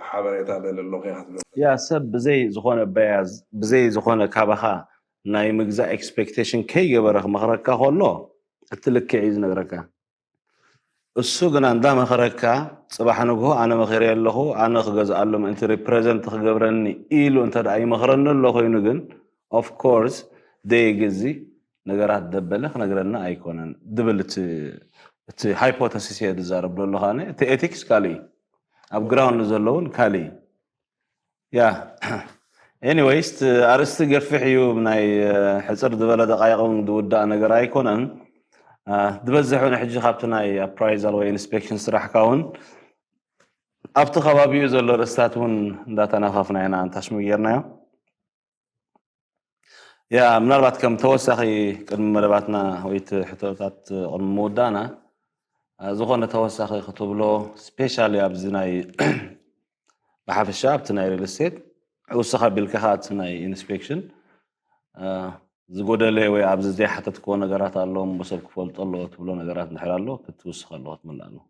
ሓበሬታ ደሊ ኣለኹ ኢኻ ትብል። ያ ሰብ ብዘይ ዝኾነ በያዝ ብዘይ ዝኾነ ካባኻ ናይ ምግዛእ ኤክስፔክቴሽን ከይገበረ ክመኽረካ ከሎ እቲ ልክዕ እዩ ዝነግረካ። እሱ ግና እንዳመኸረካ ፅባሕ ንግሆ ኣነ መኺረ ኣለኹ ኣነ ክገዝኣሉ ምእንቲ ሪፕሬዘንት ክገብረኒ ኢሉ እንተ ደኣ ይመኽረኒ ኣሎ ኮይኑ ግን ኦፍ ኮርስ ደየግዚ ነገራት ደበለ ክነግረና ኣይኮነን ድብል እቲ እቲ ሃይፖተሲስ እየ ዝዛረብ ዘለኹ ኣነ። እቲ ኤቲክስ ካልእ እዩ፣ ኣብ ግራውንድ ዘለውን ካልእ እዩ። ያ ኤኒዌይስ ኣርስቲ ገፊሕ እዩ፣ ናይ ሕፅር ዝበለ ደቃይቕ እውን ዝውዳእ ነገር ኣይኮነን። ዝበዝሕ እውን ሕጂ ካብቲ ናይ ኣፕራይዛል ወይ ኢንስፔክሽን ስራሕካ እውን ኣብቲ ከባቢኡ ዘሎ ርእስታት እውን እንዳተናፋፍና ኢና እንታሽሙ ጌርናዮ። ያ ምናልባት ከም ተወሳኺ ቅድሚ መደባትና ወይ ሕቶታት ቅድሚ ምውዳእና ዝኾነ ተወሳኺ ክትብሎ ስፔሻሊ ኣብዚ ናይ ብሓፈሻ ኣብቲ ናይ ሪል ስቴት ውስኻ ቢልካ ከዓ እቲ ናይ ኢንስፔክሽን ዝጎደለ ወይ ኣብዚ ዘይሓተትክዎ ነገራት ኣሎ እሞ ሰብ ክፈልጦ ኣለዎ ትብሎ ነገራት እንድሕር ኣሎ ክትውስኸ ኣለዎ ትምልእ ኣለዎ።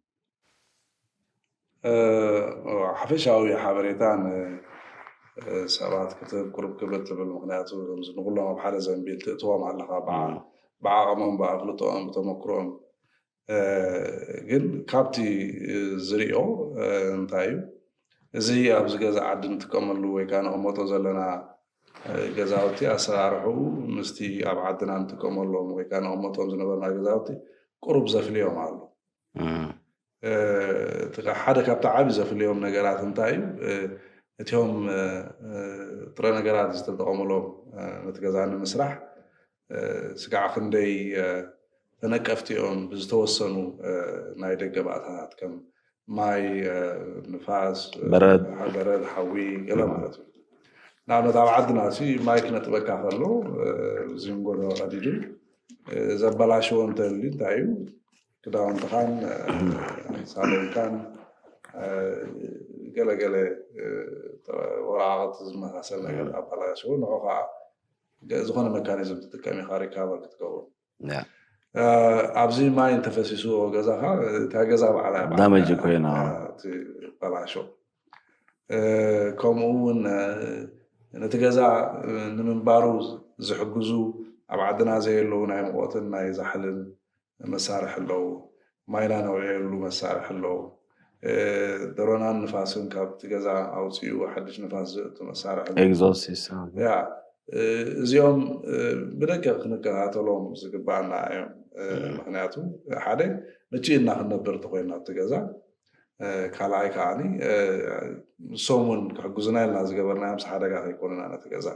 ሓፈሻዊ ሓበሬታ ንሰባት ክትህብ ቁሩብ ክብድ ትብል ምክንያቱ ከምዚ ንኩሎም ኣብ ሓደ ዘንቢል ትእትዎም ኣለካ ብዓቕሞም ብኣፍልጦኦም ብተመክሮኦም ግን ካብቲ ዝሪኦ እንታይ እዩ እዚ ኣብዚ ገዛ ዓዲ ንጥቀመሉ ወይ ከዓ ንቕመጦ ዘለና ገዛውቲ ኣሰራርሕኡ ምስቲ ኣብ ዓድና ንጥቀመሎም ወይ ከዓ ንቕመጦም ዝነበርና ገዛውቲ ቁሩብ ዘፍልዮም ኣሎ። ሓደ ካብቲ ዓቢ ዘፍልዮም ነገራት እንታይ እዩ? እቲኦም ጥረ ነገራት ዝተጠቐምሎም ነቲ ገዛ ንምስራሕ ስጋዕ ክንደይ ተነቀፍቲ እዮም ብዝተወሰኑ ናይ ደገ ባእታታት ከም ማይ፣ ንፋስ፣ በረድ፣ ሓዊ ገለ ማለት እዩ። ንኣብነት ኣብ ዓድና ሲ ማይ ክነጥበካ ከሎ ዚንጎዶ ቀዲዱ ዘበላሽዎ እንተሊ እንታይ እዩ ክዳውንትኻን ሳሎንካን ገለገለ ወረቃቅቲ ዝመሳሰል ነገር ኣበላሽዎ ንዑ ከዓ ዝኾነ መካኒዝም ትጥቀም ኢኻ ሪካቨር ክትገብሮ። ኣብዚ ማይ እንተፈሲስዎ ገዛኻ እታ ገዛ ባዕላ ዳመጅ ኮይና ትበላሾ። ከምኡ እውን ነቲ ገዛ ንምንባሩ ዝሕግዙ ኣብ ዓድና ዘየለዉ ናይ ሙቐትን ናይ ዛሕልን መሳርሒ ኣለዉ። ማይና ነውዕየሉ መሳርሒ ኣለዉ። ደሮናን ንፋስን ካብቲ ገዛ ኣውፅኡ ሓድሽ ንፋስ ዘእቱ መሳርሒ ኣለዉ። ኤግዞስት ሲስተም ያ እዚኦም ብደቂ ክንከታተሎም ዝግባኣና እዮም። ምክንያቱ ሓደ ምችእና ክንነብር እንተኮይና ኣብቲ ገዛ ካልኣይ ከዓኒ ንሶም እውን ክሕግዙና ኢልና ዝገበርናዮም ምስ ሓደጋ ከይኮኑና ነቲ ገዛ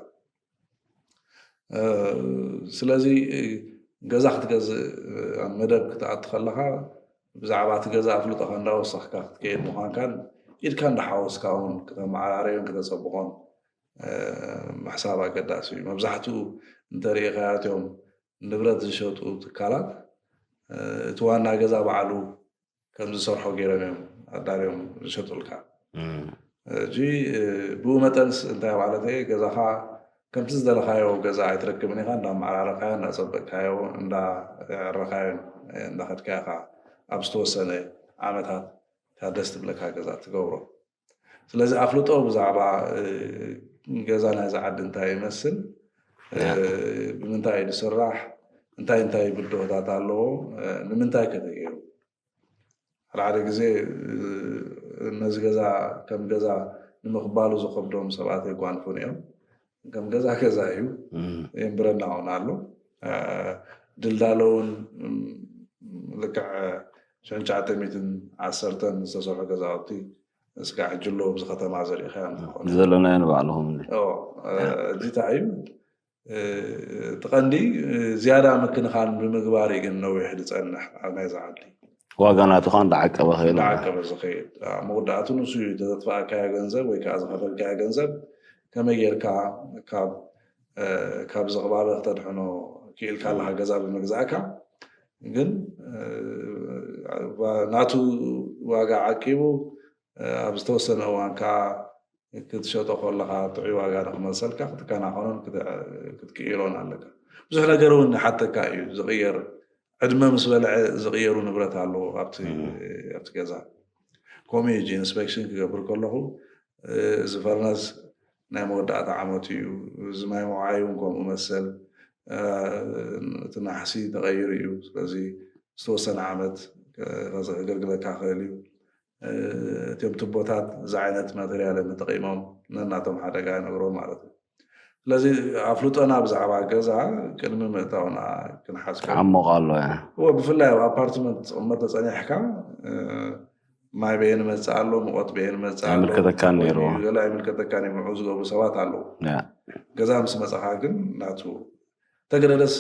ስለዚ ገዛ ክትገዝእ ኣብ መደብ ክትኣቱ ከለካ ብዛዕባ እቲ ገዛ ኣፍልጦካ እንዳወሰኽካ ክትከይድ ምኳንካን ኢድካ እንዳሓወስካ እውን ክተመዓራረዮን ክተፀብቆን ምሕሳብ ኣገዳሲ እዩ። መብዛሕትኡ እንተሪኢኻዮ እቲኦም ንብረት ዝሸጡ ትካላት እቲ ዋና ገዛ ባዕሉ ከም ዝሰርሖ ገይሮም እዮም ኣዳልዮም ዝሸጡልካ። ሕጂ ብኡ መጠንስ እንታይ ማለት እየ ገዛኻ ከምቲ ዝደለኻዮ ገዛ ኣይትረክብን ኢኻ እንዳመዓራረካዮ እንዳፀበቅካዮ እንዳዕረካዮ እንዳኸድካ ኢኻ ኣብ ዝተወሰነ ዓመታት እታ ደስ ትብለካ ገዛ ትገብሮ። ስለዚ ኣፍልጦ ብዛዕባ ገዛ ናይዚ ዓዲ እንታይ ይመስል፣ ብምንታይ እዩ ዝስራሕ፣ እንታይ እንታይ ብድሆታት ኣለዎ፣ ንምንታይ ከ ተገይሩ? ሓደ ሓደ ግዜ ነዚ ገዛ ከም ገዛ ንምቕባሉ ዝኸብዶም ሰባት የጓንፉን እዮም። ከም ገዛ ገዛ እዩ የንብረና እውን ኣሎ። ድልዳሎ እውን ልክዕ ሽሕን ትሽዓተ ሚእትን ዓሰርተን ዝተሰርሑ ገዛውቲ እስካ ሕጂ ኣሎ ኣብዚ ከተማ ዘሪእካ እንትኾነ ዘለናዮ ንባዕልኹም እንዲ እዚ እንታይ እዩ እቲ ቀንዲ ዝያዳ ምክንኻን ብምግባር እዩ ግን ነዊሕ ዝፀንሕ ኣብ ናይዚ ዓዲ ዋጋ ናቱ ከዓ እንዳዓቀበ ኸይድ እንዳዓቀበ ዝኸይድ መወዳእቱ ንሱ እዩ ዘጥፋእካዮ ገንዘብ ወይ ከዓ ዝኸፈልካዮ ገንዘብ ከመይ ጌርካ ካብ ካብዚ ቅባበ ክተድሕኖ ክኢልካ ኣለካ ገዛ ብምግዛእካ ግን ናቱ ዋጋ ዓቂቡ ኣብ ዝተወሰነ እዋን ከዓ ክትሸጦ ከለካ ጥዑይ ዋጋ ንክመሰልካ ክትከናኸኖን ክትቅይሮን ኣለካ ብዙሕ ነገር እውን ሓተካ እዩ ዝቅየር ዕድመ ምስ በልዐ ዝቅየሩ ንብረት ኣለዎ ኣብቲ ገዛ ከምኡ እዩ ኢንስፔክሽን ክገብር ከለኹ እዚ ፈርነስ ናይ መወዳእታ ዓመት እዩ እዚ ማይ መውዓዩ እውን ከምኡ መሰል እቲ ናሕሲ ተቀይሩ እዩ ስለዚ ዝተወሰነ ዓመት ከገልግለካ ክእል እዩ እቶም ትቦታት እዚ ዓይነት ማተርያል ተጠቂሞም ነናቶም ሓደጋ ይነግሮም ማለት እዩ ስለዚ ኣፍልጦና ብዛዕባ ገዛ ቅድሚ ምእታውና ክንሓዝ ክዓሞቕ ኣሎ ብፍላይ ኣብ ኣፓርትመንት ትቕመጥ ተፀኒሕካ ማይ በየን መፅእ ኣሎ ሙቐት በየን መፅእ ኣይምልከተካን ነይሩ ገለ ኣይምልከተካን እዩ ምዑ ዝገብሩ ሰባት ኣለዉ ገዛ ምስ መፀኻ ግን ናቱ ተገደደስ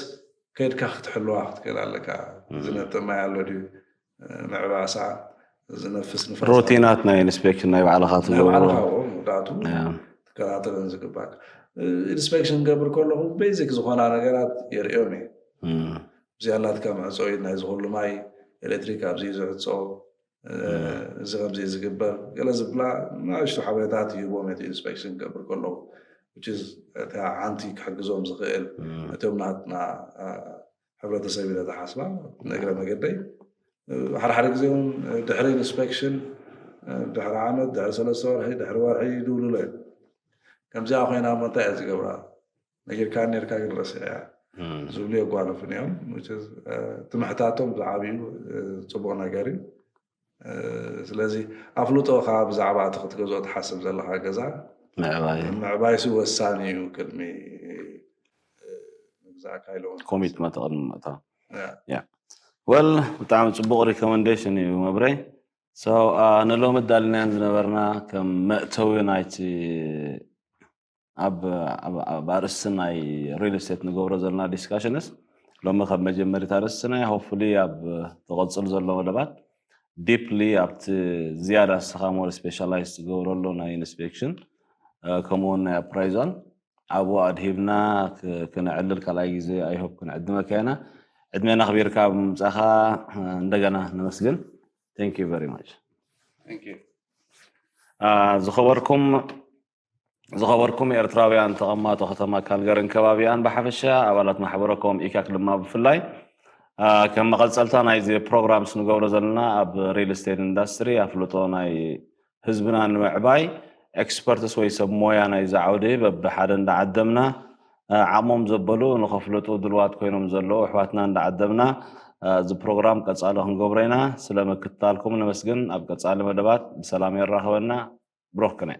ከይድካ ክትሕልዋ ክትክእል ኣለካ ዝነጥብ ማይ ኣሎ ድዩ ምዕባሳ ዝነፍስ ንፋስ ሮቲናት ናይ ኢንስፔክሽን ናይ ባዕልኻ ናይ ባዕልኻ መወዳእቱ ትከታተለን ዝግባእ ኢንስፔክሽን ገብር ከለኹ ቤዚክ ዝኾና ነገራት የርእዮም እየ እዚኣ ናትካ መዕፀዊ ናይ ዝኽሉ ማይ ኤሌክትሪክ ኣብዚ ዝዕፆ እዚ ከምዚ ዝግበር ገለ ዝብላ ንእሽቶ ሓበሬታት ይህቦም እቲ ኢንስፔክሽን ክገብር ከለዉ እታ ሓንቲ ክሕግዞም ዝኽእል እቶም ናትና ሕብረተሰብ ኢለ ዝሓስባ ንእግረ መገደይ ሓደ ሓደ ግዜ እውን ድሕሪ ኢንስፔክሽን ድሕሪ ዓመት ድሕሪ ሰለስተ ወርሒ ድሕሪ ወርሒ ይድውሉሎ እዮም ከምዚኣ ኮይና እሞ እንታይ እያ ዝገብራ ነጊርካ ነርካ ግን ረስዕያ ዝብሉ የጓልፉን እዮም ትምሕታቶም ዝዓብዩ ፅቡቅ ነገር እዩ ስለዚ ኣፍልጦ ከዓ ብዛዕባ እቲ ክትገዝኦ ትሓስብ ዘለካ ገዛ ምዕባይ ምዕባይሲ ወሳኒ እዩ ቅድሚ ምግዛእካ ኢለውን ኮሚትመንት ቅድሚ ምእታው ወል ብጣዕሚ ፅቡቅ ሪኮመንዴሽን እዩ መብረይ ንሎሚ ኣዳልናያን ዝነበርና ከም መእተዊ ናይቲ ኣብ ኣርእስቲ ናይ ሪል ስቴት ንገብሮ ዘለና ዲስካሽንስ ሎሚ ካብ መጀመሪት ኣርእስትና ሆፕፉሊ ኣብ ተቐፅል ዘሎ መደባት ዲፕሊ ኣብቲ ዝያዳ ንስኻ ሞር ስፔሻላይዝ ትገብረሉ ናይ ኢንስፔክሽን ከምኡውን ናይ ኣፕራይዛል ኣብኡ ኣድሂብና ክነዕልል ካልኣይ ግዜ ኣይሆፕ ክንዕድመካ ኢና ዕድሜና ኣኽቢርካ ብምምፃእኻ እንደገና ነመስግን thank you very much ዝኸበርኩም ዝኸበርኩም ኤርትራውያን ተቐማጦ ከተማ ካልገርን ከባቢኣን ብሓፈሻ ኣባላት ማሕበረኮም ኢካክ ድማ ብፍላይ ከም መቐፀልታ ናይዚ ፕሮግራምስ ንገብሮ ዘለና ኣብ ሪል ስቴት ኢንዳስትሪ ኣፍልጦ ናይ ህዝብና ንምዕባይ ኤክስፐርትስ ወይ ሰብ ሞያ ናይዚ ዓውዲ በብሓደ እንዳዓደምና ዓቕሞም ዘበሉ ንኸፍልጡ ድልዋት ኮይኖም ዘለዉ ኣሕዋትና እንዳዓደምና እዚ ፕሮግራም ቀፃሊ ክንገብሮ ኢና ስለ ምክትታልኩም ነመስግን ኣብ ቀፃሊ መደባት ብሰላም የራኽበና ብሩኽ ቅነ